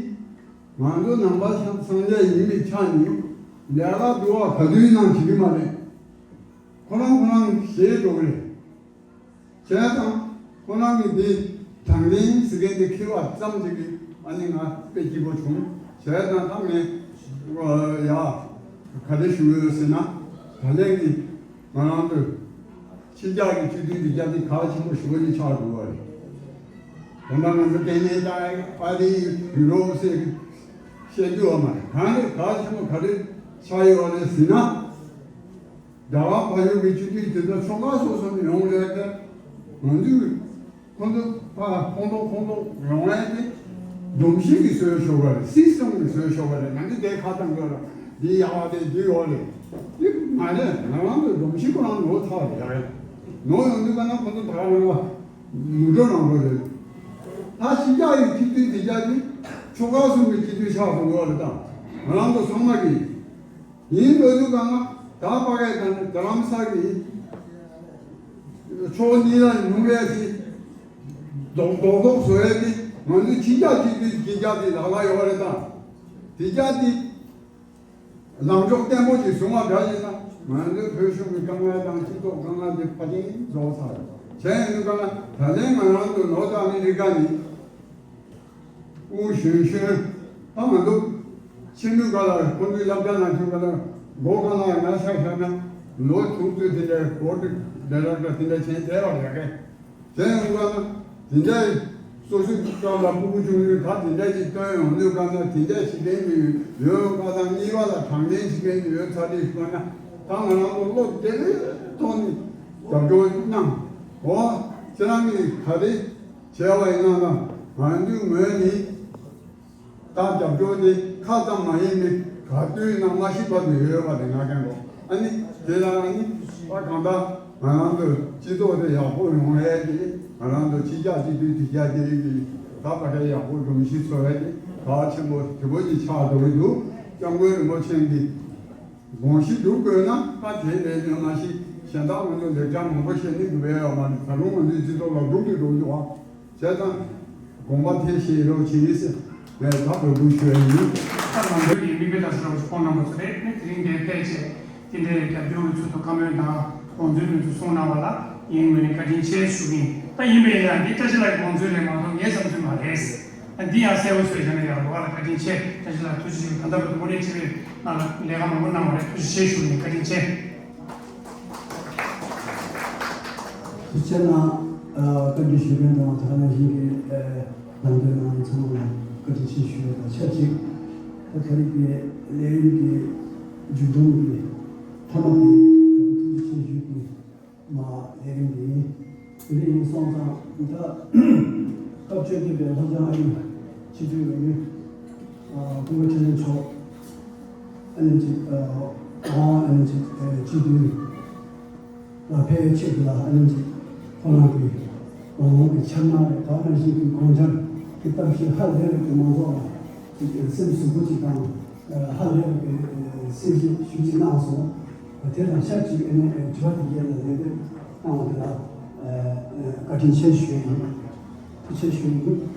ང་ཚོ་ནང་པ་སངས་རྒྱས་ཡིན་པའི་ཆ་ནས་ལས་ཀ་འདུལ་བ་ག་དུས་ནང་བྱེད་ཀྱི་མ་རེད། ཁོ་རང་ཁོ་རང་ཞེད་འགྲོ་གི་རེད། བྱས་ཙང་ཁོ་རང་གི་འདི་དྲང་བདེན་ཟེར་མཁན་འདི་འཁྱེར་བ་ཙམ་ཅིག་གིས་ཨ་ནི་ང་དཔེ་སྐྱིད་པོ་བྱུང་། བྱས་ཙང་ད་ངས་ཡ་ག་རེ་ཞུ་ཡོད་ཟེར་ན་ད་ལན་གྱི་ང་རང་ཚོས། ཕྱི་རྒྱལ་གྱི་སྤྱི་འཐུས་འདི་རྒྱ་དེ་གལ་ཆེན་པོ་ཞེ་པོ་ཅིག་ཆགས་འགྲོ་བ་རེད། དེ་འདྲ་ང་ཚོ་ལྟད་མོ་ལྟ་ཨ་རི་ཡུ་རོབ་ཟེར་བཤད་རྒྱུ་བ་མ་རེད། གང་རེད་གལ་ཆེན་པོ་ག་རེ་ཆགས་ཡོད་རེད་ཟེར་ན། རྒྱ་གར་བལ་ཡུལ་གྱི་སྤྱི་འཐུས་དེ་ཚོ་ཕྱོགས་ཁག་སོ་སོ་ནས་ཡོང་རེད་དེ། ང་ཚོས་ཁོང་ཚོ་ཕར་ཁོང་ཚོ་ཁོང་ཚོ་ཡོང་ཡས་དེ་སྒྲོམ་གཞི་གི་བཟོས་ཤོག་ག་རེད། སིས་ཊམ་གི་བཟོས་ཤོག་ག་རེད། ང་ཚོས་དེ་ཁ་བཏང་དགོས་རེད། འདི་ཡག་པ་དེ་འདི་ཡོད་རེད། འདི་མ་རེད། ང་རང་ཚོའི་སྒྲོམ་གཞི་ཁོ་རང་ནོར་ཚར་རེད་ཡ་རེད། ནོར་ཡོང་དུས་ག་ན་ཁོ་ཚོ་ད་ག་རང་ལ་མི་འགྲོ་རང་འགྲོ་རེད། ད་ཕྱི་རྒྱལ་ཡི་སྤྱི་འཐུས་དེ་རྒྱ་གི་ཆོལ་ཁ་གསུམ་གྱི་སྤྱི་འཐུས་ཆགས་སོང་ཡོད་རེད་ད། ང་རང་ཚོ་ཚང་མ་གི་ཡིན་འགྲོ་དུས་ག་ན་ད་ཕ་གི་དང་རྡ་རམ་ས་གི་ཕྱོགས་གཉིས་ལ་ཉུང་བས་དེ་རྡོག་རྡོག་རྡོག་བཟོ་ཡས་དེ་ང་ཚོའི་ཕྱི་རྒྱལ་སྤྱི་འཐུས་ཀྱི་རྒྱ་དེ་ལག་ལ་ཡོད་རེད་ད། དེ་རྒྱ་དེ། ལངས་ཕྱོགས་བརྟན་པོ་ཅིག་བཟུང་བ་འདྲ་ཡིན་ན་ང་ཚོའི་བོད་གཞུང་གི་དཀའ་ངལ་དང་སྤྱི་ཚོགས་དཀའ་ངལ་དེ་ཕལ་ཆེར་རྫོགས་ཚར། བྱས་ཡིན་དུས་ག་ན་ད་ལན་ང་རང་ཚོ་ནོར་ཐ་ཨ་མི་རི་ཀ་ནི་དབུ་གཞོན་གཞོན་ད་ང་ཚོ་ཕྱི་མི་ག་ལ་ཁོང་ཚོའི་སློབ་གྲྭ་ནང་ཆུང་ག་ལ་མགོ་ག་ལ་ང་ཤག་ཤག་ན་ལོ་དྲུག་ཙམ་དེ་འདྲའི་སྐོར་དེ་འདྲ་རག་འདྲ་དེ་འདྲ་བྱས་བསྡད་པ་རེད་གས། དེ་ཡང་དབུ་ལ་དེ་འདྲའི་སོ་སོའི་སྐབས་ལ་ཕྲུ་གུ་ཆུང་ཆུང་ད་དེ་འདྲ་ཞིག་སྟོན་ཡོང་དུས་གང་ལྟར་དེ་འདྲ་ཞིག་ལྡན་གྱི་ཡོད་པ་དང་གཉིས་པ་ལ་དྲང་བདེན་ཞིག་ལྡན་གྱི་ཡོད་ཚར་དུས་ཤིག་ན་ད་ང་རང་ཚོ་བློ་བདེ་བའི་ཐོག་ནས་རྒྱབ་སྐྱོར་གནང་འོ་ཁྱེད་རང་གིས་ག་རེ་བྱས་པ་ཡིན་ན་ང་ཚོའི་ངོས་ནས། ད་རྒྱབ་སྐྱོར་དེ་ཁ་ཙམ་མ་ཡིན་པའི་ག་དུས་ན་མ་ཤི་བར་དུ་ཡོད་པ་དེ་ང་རྒན་གོ། ཨ་ནི་དེ་ལ་ཨ་ནི་ཨ་གང་ལྟར་ང་རང་ཚོའི་སྤྱི་ཚོགས་དེ་ཡག་པོ་ཡོང་ཡས་དེ་ང་རང་ཚོ་ཕྱི་རྒྱལ་སྤྱི་འཐུས་དེ་རྒྱ་དེ་གི་ད་བར་དེ་ཡག་པོ་སྒྲོམ་གཞི་བཟོ་ཡས་དེ་གལ་ཆེན་པོ་ཞེ་པོ་ཅིག་ཆགས་འགྲོ་གི་འདུག་སྐྱབས་མགོན་རིན་པོ་ཆེ་གི་དགོངས་གཞི་སྒྲུབ་དགོས་ན་ད་དེ་ལས་ནས་མ་ཤི་གཞན་དག་ང་ཚོ་ལེགས་ཆ་མང་པོ་བཤད་ནི་འདུག་པས་ཡོད་མ་རེད། ད་རུང་ང་ཚོའི་སྤྱི་ཚོགས་ལ་སྒྲུབ་ཀྱི་འགྲོ་གི་འདུག་ཨ། བྱས་ཙང་དགོངས་པ་དེ་བཞེས་རོགས་བྱེད་ཟེར་ངས་ད་འབོད་སྐུལ་ཞུ་ཡ་ཡིན། ད་ང་ཚོའི་གི་མིག་དཔེ་ལྟ་ས་རོགས་ཕོན་རྣམ་པ་ཚོ་རེད། དེ་རིང་འདིར་ཕེབས་བྱས་དེ་འདྲའི་རྒྱབ་སྐྱོར་གྱི་ཚུལ་དུ་བཀའ་མོལ་དང་དགོངས་ཚུལ་མི་ཚུལ་གསུངས་གནང་བ་ལ་ངའི་ངོས་ནས་བཀའ་དྲིན་ཆེ་ཞུ་གི་ཡིན། ད་ཡིན་པས་ཡང་འདི་བཀྲ་ཤིས་ལགས་ཀྱི་དགོངས་ཚུལ་རེད་མ་གཏོགས་ངའི་བསམ་ཚུལ་མ་རེད། ད་འདི་ཡང་གསལ་པོ་བཟོས་བྱས་ན་ཡག་པོ་ལ་བཀའ་དྲིན་ཆེ། བཀྲ་ཤིས་ལགས་ཐུགས་རྗེ་ཆེ། ད་ལྟ་བར་དུ་དངོས་གནས་བྱས་པའི་ནང་ལ་ལས་ཀ་མང་པོ་གནང་བ་རེད། ཐུགས་རྗེ་ཆེ་ཞུ་གི་ཡིན། བཀའ་དྲིན་ཆེ། ཐུགས་རྗེ་གནང་། ཨ། བཀའ་འདྲི་ཞུ་མཁན་དང་དེ་ནང་བཞིན་གྱི་ཨ་ལམ་སྟོན་གནང་མཁན་ཚང་མ་ལ་བཀའ་དྲིན་ཆེ་ཞུ་ཡ་དང་ཆབས་ཅིག་ད་ད་རེས་ཀྱི་ལས་རིམ་གྱི་མཇུག་སྡོམ་གྱི་མཐའ་མ་དེ་ཐུགས་རྗེ་ཆེ་ཞུ་གི་མ་ལས་རིམ་དེ་ཡིན། དེ་འདྲ་ཡིན་སོང་ཙང་ད་སྐབས་བཅོ་བརྒྱད་པའི་ལྷ་བྱང་ཨ་རིའི་སྤྱི་འཐུས་རིང་མོ་ཀུན་དགའ་ཁྲི་ལན་མཆོག་ཨ་ནི་ཅིག་ཨ་ཨ་ནི་ཅིག་ཨ་སྤྱི་འཐུས་ལ་ཕེབས་ཆེད་དུ་ལ་ཨ་ནི་ཅིག་ཁོ་རང་གི་མ་འོངས་ཀྱི་འཆར་སྣང་རེད། ད་ནང་བཞིན་གྱི་དགོངས་འཆར་གྱི་གཏམ་བཤད་ཧ་ལས་པའི་མང་ཚོགས་ལ་ཅིག་སེམས་ཟུག་པོ་ཅིག་དང་ཧ་ལས་པའི་གསལ་བཤད་ཞུ་ཅིག་གནང་སོང་། དེ་དང་ཆབས་ཅིག་ཨ་ནི་དྲི་བ་དེ་གས་ལ་ལན་འདེབས་གནང་བ་དེ་ལ་བཀའ་དྲིན་ཆེ་ཞུ་ཡ་ཡིན། ཆེ་ཞུ་ཡི་ཡོད།